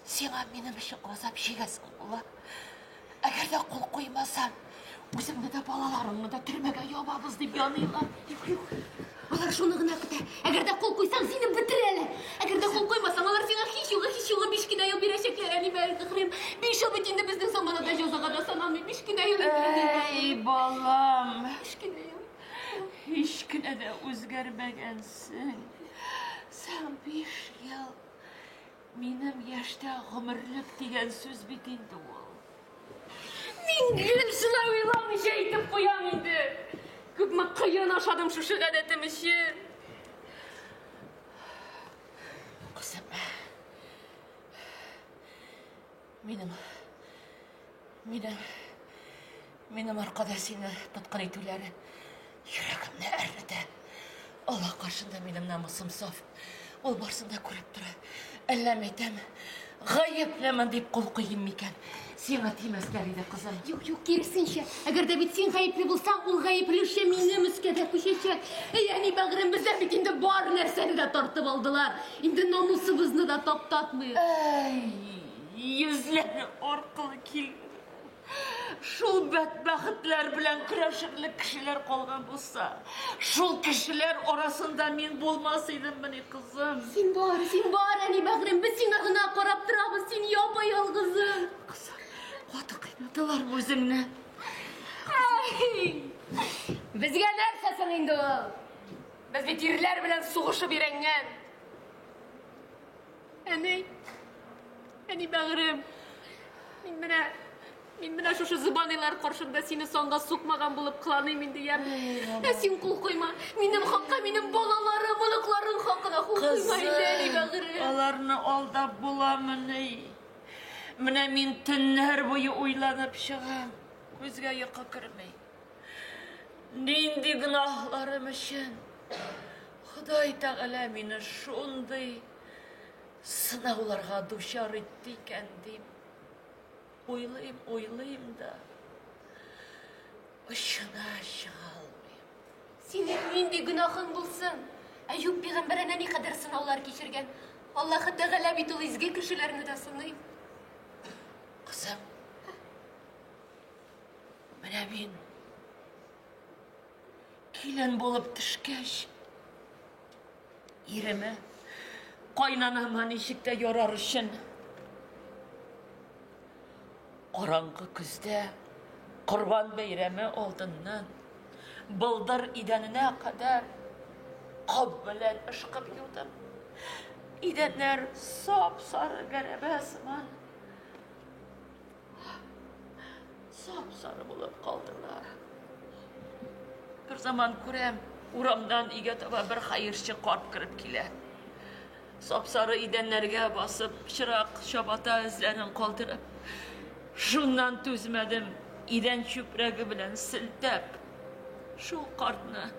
Сиңа минем өчен газап чигәсең була. Әгәр дә кул куймасаң, үзеңне дә балаларыңны да төрмәгә ябабыз дип яныйлар. Юк, юк. Алар шуны гына көтә. Әгәр дә кул куйсаң, сине бетерәләр. Әгәр дә кул куймасаң, алар сиңа һич югы, һич югы биш кенә ел бирәчәкләр, әни бәгърем. Биш ел бит инде безнең заманада җәзага да саналмый. Биш кенә ел инде. Әй, балам. Биш кенә ел. Һич кенә дә үзгәрмәгәнсең. Син 5 ел минем яшьтә гомерлек дигән сүз бит инде ул. Мин гел шулай уйламыйча әйтеп куям инде. Күпме кыен ашадым шушы гадәтем өчен. Кызым, минем аркада сине тоткын итүләре йөрәгемне әрнетә. Алла каршында минем намусым саф. Ул барсын да күреп тора. Әллә мәйтәм, гаеплемен дип кул куйыйм микән? Сиңа тимәсләр иде, кызым. Юк, юк, киресенчә. Әгәр дә бит син гаепле булсаң, ул гаеп өлешчә минем өскә дә күчәчәк. Әй, әни бәгърем, бездән бит инде бар нәрсәне дә тартып алдылар. Инде намусыбызны да таптатмыйк. Әй, йөзләре аркылы килгән. Шул бәдбәхетләр белән көрәшерлек кешеләр калган булса, шул кешеләр арасында мин булмас идеммени, кызым? Син бар, син бар, әни бәгърем, без сиңа гына карап торабыз, син япа-ялгызың. Кызым, каты кыйнадылармы үзеңне? Ай! Безгә нәрсә соң инде ул? Без бит ирләр белән сугышып өйрәнгән. Әни, әни бәгърем, мин менә шушы зыбаныйлар каршында сине санга сукмаган булып кыланыйм инде, яме. Ә син кул куйма. Минем хакка, минем балаларым, оныкларым хакына кул куйма инде, әни бәгърем. Аларны алдап буламыни? Менә мин төннәр буе уйланып чыгам. Күзгә йокы керми. Нинди гөнаһларым өчен Ходай Тәгалә мине шундый сынауларга дучар итте икән дим. Уйлыйм, уйлыйм да очына чыга алмыйм. Синең нинди гөнаһың булсын? Әюп пәйгамбәр әнә никадәр сынаулар кичергән. Аллаһы Тәгалә бит ул изге кешеләрне дә сыный. Кызым, менә мин килен булып төшкәч, иреме кайнанама ничек тә ярар өчен караңгы көздә Корбан бәйрәме алдыннан болдыр идәненә кадәр ком белән ышкып юдым. Идәннәр сап-сары гәрәбә сыман сап-сары булып калдылар. Бер заман күрәм, урамнан өйгә таба бер хәерче карт кереп килә. Сап-сары идәннәргә басып, пычрак чабата эзләрен калдырып, шуннан түзмәдем. Идән чүпрәге белән селтәп, шул картны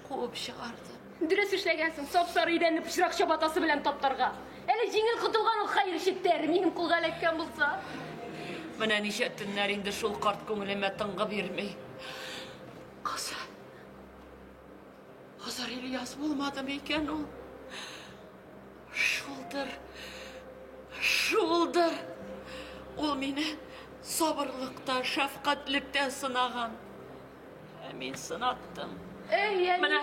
куып чыгарды. Дөрес эшләгәнсең, сап-сары идәнне пычрак чабатасы белән таптарга. Әле җиңел котылган ул хәерче тәре минем кулга эләккән булса. Менә ничә төннәр инде шул карт күңелемә тынгы бирми. Кызым, Хозыр Ильяс булмадымы икән ул? Шулдыр, шулдыр. Ул мине сабырлыкта, шәфкатьлектә сынаган. Ә мин сынаттым. Әй, әни. Менә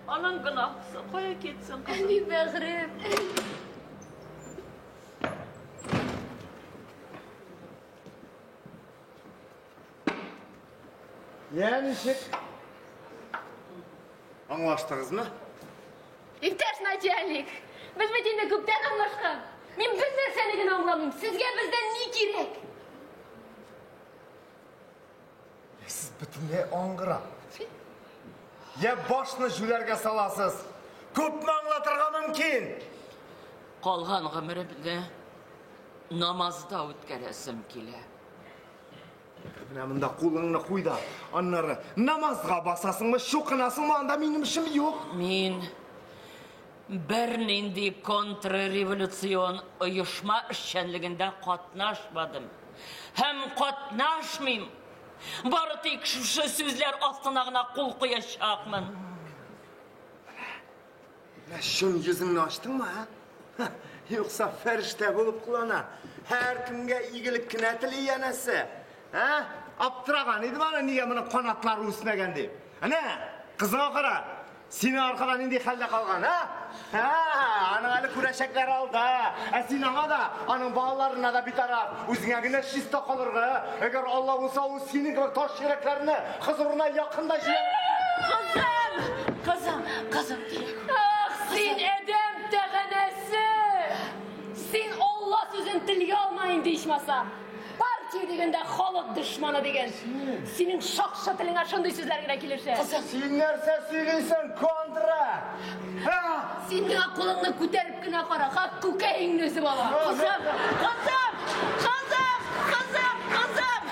аның гөнаһысы кая китсен, кызым? Әни бәгърем. Я ничек? Аңлаштыгызмы? Иптәш начальник, без бит инде күптән аңлашкан. Мин бер нәрсәне генә аңламыйм. Сезгә бездән ни кирәк? Сез бөтенләй аңгыра. Я башны җүләргә саласыз. Күпме аңлатырга мөмкин? Калган гомеремне намазда үткәрәсем килә. Менә монда кулыңны куй да, аннары намазга басасыңмы, чукынасыңмы, анда минем эшем юк. Мин бернинди контрреволюцион оешма эшчәнлегендә катнашмадым һәм катнашмыйм. Бары тик шушы сүзләр астына гына кул куячакмын. Менә чын йөзеңне ачтыңмы, ә? Юкса фәрештә булып кылана. Һәркемгә игелек кенә тели янәсе. Ә? Аптыраган идем аны, нигә моның канатлары үсмәгән дип. Әнә, кызыңа кара. Синең аркада нинди хәлдә калган, ә? Ә, аның әле күрәчәкләре алда. Ә син аңа да, аның балаларына да битараф. Үзеңә генә чиста калырга. Әгәр Алла булса, ул синең кебек таш йөрәкләрне хозурына якын да җибәрмәс. Кызым! Кызым, кызым килә. Ах, син адәм тәганәсе! Син Алла сүзен телгә алма инде ичмаса. Партия дигәндә халык дошманы дигән. Синең шакшы телеңә шундый сүзләр генә килешә. Син нәрсә сөйлисең, контра? Ха? Син миңа кулыңны күтәреп кенә кара, ха, күкәеңне өзеп ала. Кызым, кызым, кызым, кызым, кызым!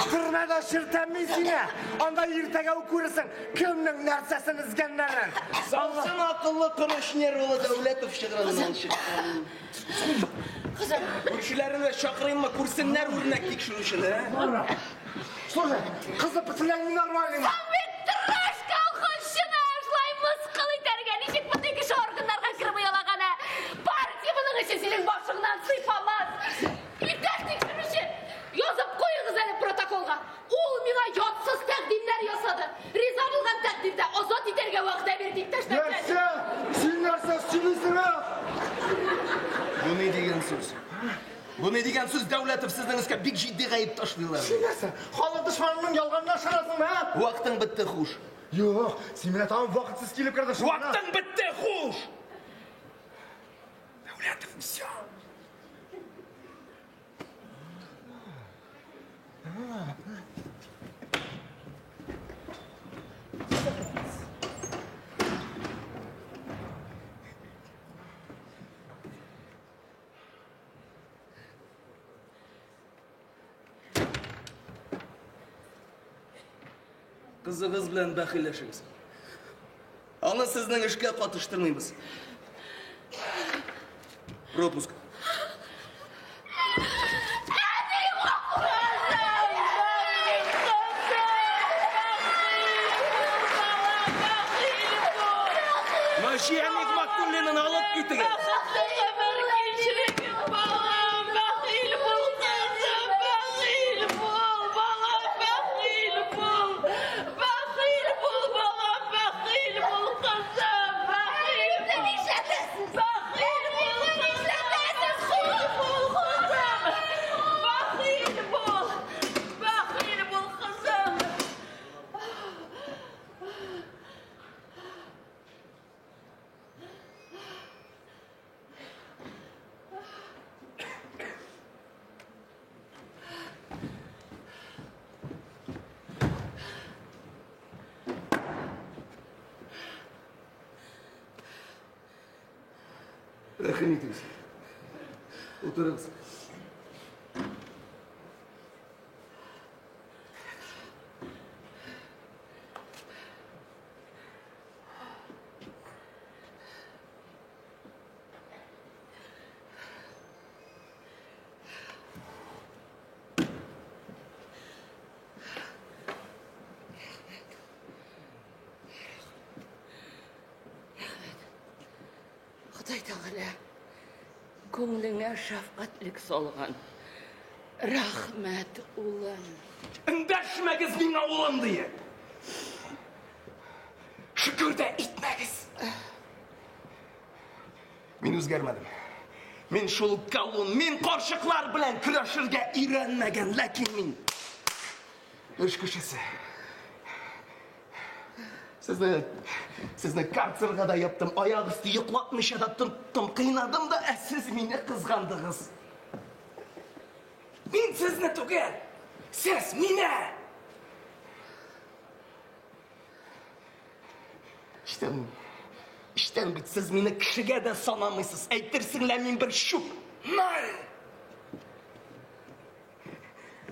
Төрмәдә чертәм мин сине. Анда иртәгә үк күрерсең, кемнең нәрсәсен өзгәннәрен. Салсын акыллы корыч нервылы Дәүләтов чыгырыннан чыккан. Кызым. Күршеләрне чакырыйммы, күрсеннәр үрнәк тикшерүчене, ә? Слушай, кызы бөтенләй ненормальный. Соң бит тырыш колхозчыны шулай мыскыл итәргә, ничек мондый кеше органнарга кереп оялаган, ә? Партия моның өчен синең башыңнан сыйпамас. Иптәш тикшерүче, язып куегыз әле протоколга. Ул миңа ятсыз тәкъдимнәр ясады. Риза булган тәкъдирдә азат итәргә вәгъдә бирде, иптәш начальник. Нәрсә? Син нәрсә сөйлисең, ә? Бу ни дигән сүз? Бу ни дигән сүз, Дәүләтов, сезнең өскә бик җитди гаеп ташлыйлар. Син нәрсә? Халык дошманының ялганына ышанасыңмы, ә? Вакытың бетте, хуш. Юк, син менә тагын вакытсыз килеп кердең. Вакытың бетте, хуш! Дәүләтов, все. Кызыгыз белән бәхилләшегез. Аны сезнең эшкә катыштырмыйбыз. Пропуск. Наҗия Нигъмәтуллинаны алып китегез. Бәхетле гомер кичерегез, балам, бәхил бул, кызым, бәхил бул, балам, бәхил бул. Бәхил бул, балам, бәхил бул, кызым, бәхил бул. Бәхил бул, кызым, бул, кызым. Бәхил бул, бәхил бул, кызым. Рәхим итегез. Утырыгыз. Тәгалә күңелеңә шәфкатьлек салган. Рәхмәт, улым. Эндәшмәгез миңа улым диеп. Шөкер дә итмәгез. Мин үзгәрмәдем. Мин шул колун, мин карчыклар белән көрәшергә өйрәнмәгән, ләкин мин эш кешесе. Сезне, сезне карцерга да яптым, аяк өсте йоклатмыйча да тоттым, кыйнадым да, ә сез мине кызгандыгыз. Мин сезне түгел, сез мине! Эштән, эштән бит сез мине кешегә дә санамыйсыз. Әйтерсең лә мин бер чүп. Ноль!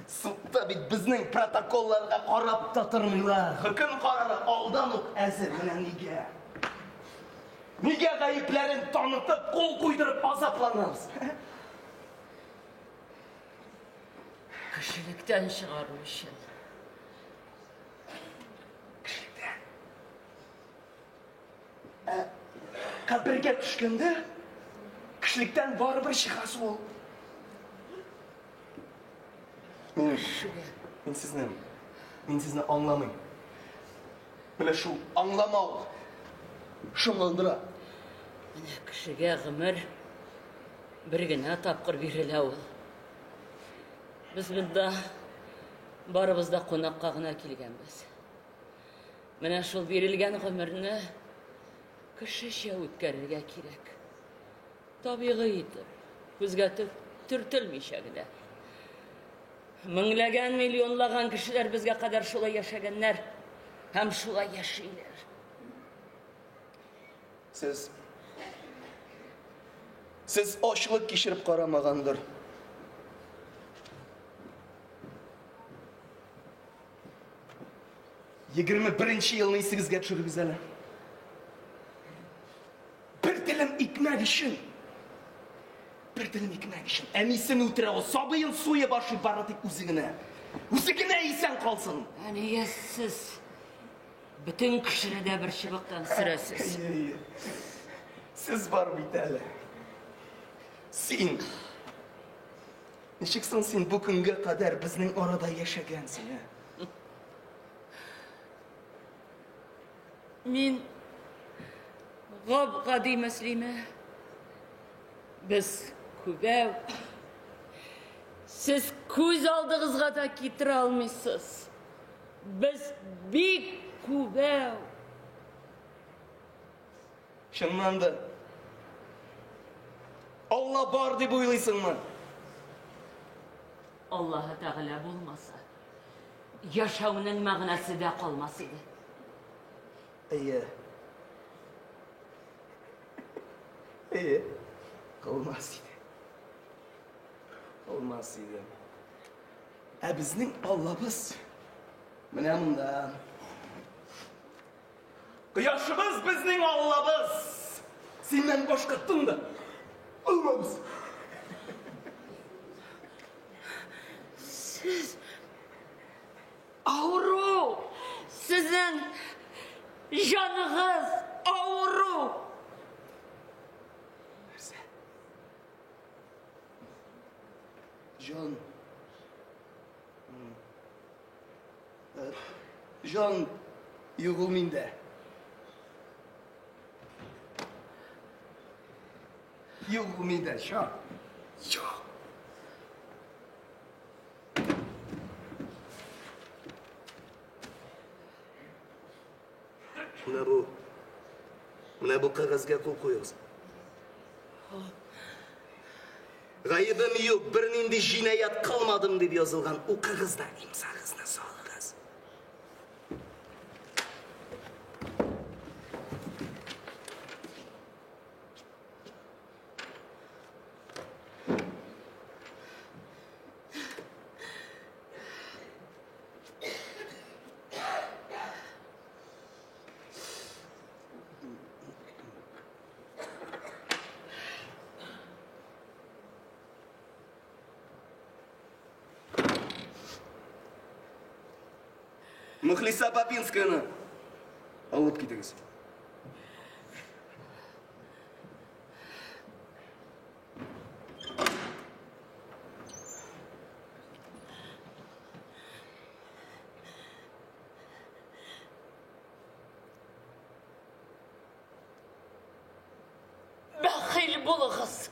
Судта бит безнең протоколларга карап та тормыйлар. Хөкем карары алдан ук әзер. Менә нигә? Нигә гаепләрен танытып, кул куйдырып азапланабыз? Кешелектән чыгару өчен. Кешелектән. Ә кабергә төшкәндә кешелектән барыбер чыгасы ул. Мин, мин сезне, мин сезне аңламыйм. Менә шул аңламау шомландыра. Менә кешегә гомер бер генә тапкыр бирелә ул. Без монда барыбыз да кунакка гына килгәнбез. Менә шул бирелгән гомерне кешечә үткәрергә кирәк. Табигый итеп, күзгә төртелмичә генә. Меңләгән, миллионлаган кешеләр безгә кадәр шулай яшәгәннәр һәм шулай яшиләр. Сез Сез ачлык кичереп карамагандыр. 21 елны исегезгә төшерегез әле. Бер телем икмәк өчен. Бер телем икмәк өчен. Әнисен үтерә ул, сабыен суеп ашый бары тик үзе генә. Үзе генә исән калсын. Ә нигә сез бөтен кешене дә бер чыбыктан сөрәсез? Сез бар бит әле. Син. Ничек соң син бу көнгә кадәр безнең арада яшәгәнсең, ә? Мин гап-гади мөслимә. Без күбәү. Сез күз алдыгызга да китерә алмыйсыз. Без бик күбәү. Чыннан да, Алла бар дип уйлыйсыңмы? Аллаһы Тәгалә булмаса, яшәүнең мәгънәсе дә калмас иде. Әйе. Әйе. Калмас иде. Калмас иде. Ә безнең Аллабыз менә монда. Кояшыбыз безнең Аллабыз! Синнән башка тын да алмабыз. Сез авыру! Сезнең җаныгыз авыру! Нәрсә? Җан. Җан юк ул миндә. Юк ул миндә, җан. Юк. Менә бу. Менә бу кәгазьгә кул куегыз. Гаебем юк, бернинди җинаять кылмадым дип язылган. Укыгыз да имзагызны салыгыз. Мөхлисә Бабинскаяны алып китегез. булыгыз.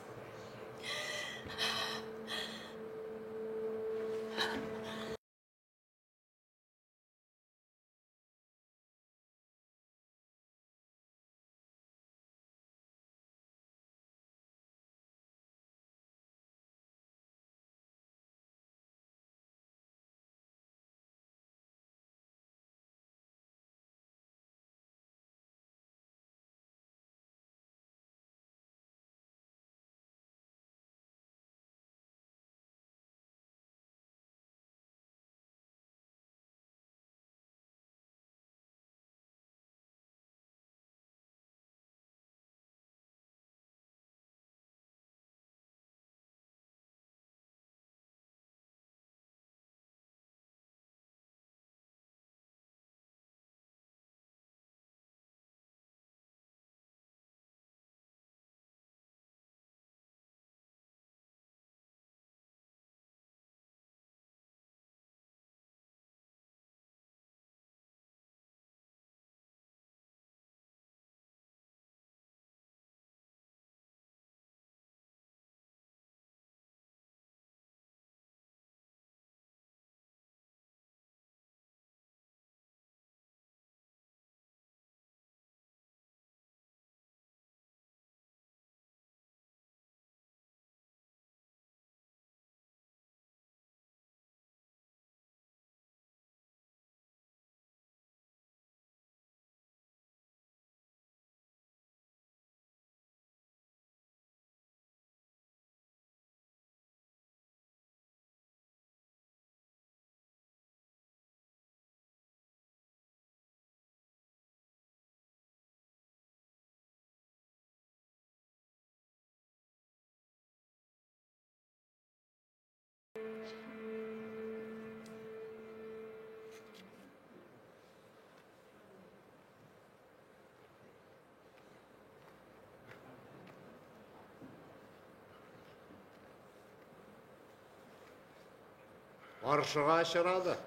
Каршыга очрады.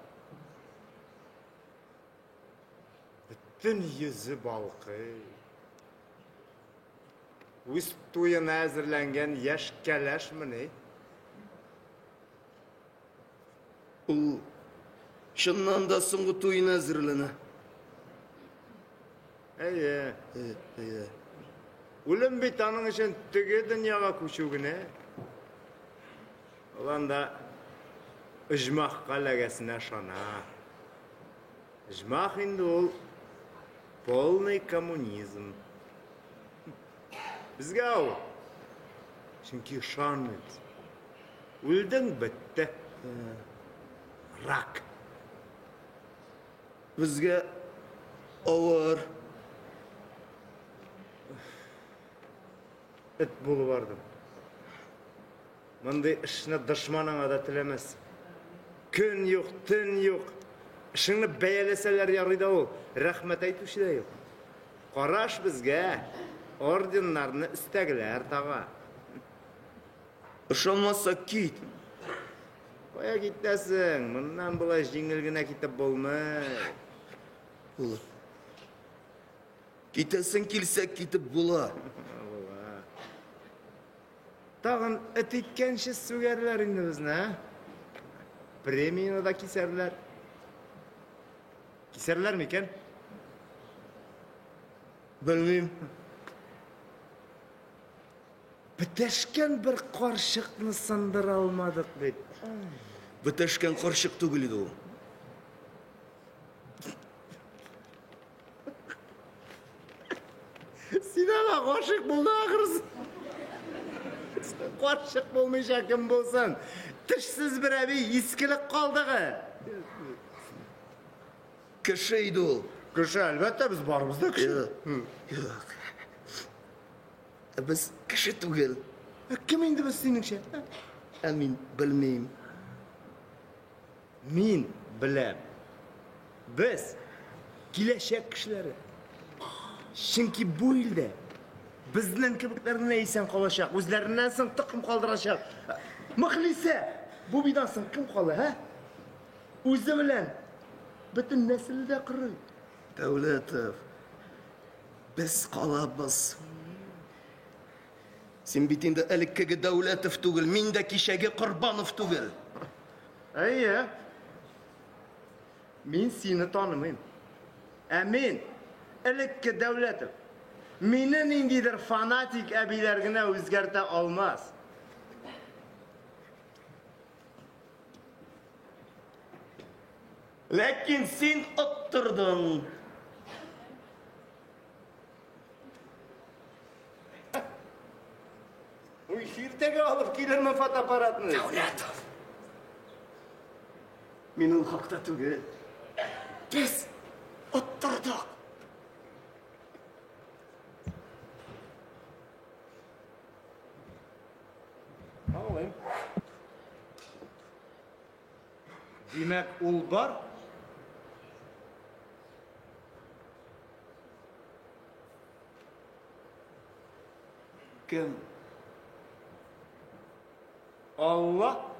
Бөтен йөзе балкый. Үз туена әзерләнгән яшь кәләшмени? Ул чыннан да соңгы туена әзерләнә. Әйе. Әйе. Үлем бит аның өчен теге дөньяга күчү генә. Ул анда оҗмахка эләгәсенә ышана. Оҗмах инде ул полный коммунизм. Безгә ул. Чөнки ышанмыйбыз. Үлдең, бетте. Рак. Безгә авыр. Эт булып бардым. Мондый эшне дошманыңа да теләмәс. Көн юк, төн юк. Эшеңне бәяләсәләр ярый да ул, рәхмәт әйтүче дә юк. Караш безгә, орденнарны өстәгеләр тага. Ышанмасак кит. Кая китәсең? Моннан болай җиңел генә китеп булмый. Булыр. Китәсең килсә, китеп була. Була. Тагын эт иткәнче сүгәрләр инде безне, ә? Премияне дә кисәрләр. Кисәрләр микән? Белмим. Бетәшкән бер карчыкны сындыра алмадык бит. Бетәшкән карчык түгел иде ул. Син аңа гашыйк булдың ахрысы. Карчык булмыйча кем булсын? Тешсез бер әби, искелек калдыгы. Кеше иде ул. Кеше, әлбәттә, без барыбыз да кеше. Юк. Ә без кеше түгел. Ә кем инде без синеңчә? Ә мин белмим. Мин беләм. Без киләчәк кешеләре. Чөнки бу илдә безнең кебекләр генә исән калачак, үзләреннән соң токым калдырачак. Мөхлисә, бу бидан соң кем кала, ә? Үзе белән бөтен нәселе дә корый. Дәүләтов, без калабыз. Син бит инде элеккеге Дәүләтов түгел, мин дә кичәге Корбанов түгел. Әйе. Мин сине танымыйм. Ә мин элекке Дәүләтов. Мине ниндидер фанатик әбиләр генә үзгәртә алмас. Ләкин син оттырдың. Уй, иртәгә алып килермен фотоаппаратны. Дәүләтов! Мин ул хакта түгел. Без оттырдык. Аңлыйм. Димәк, ул бар? Кем? Алла.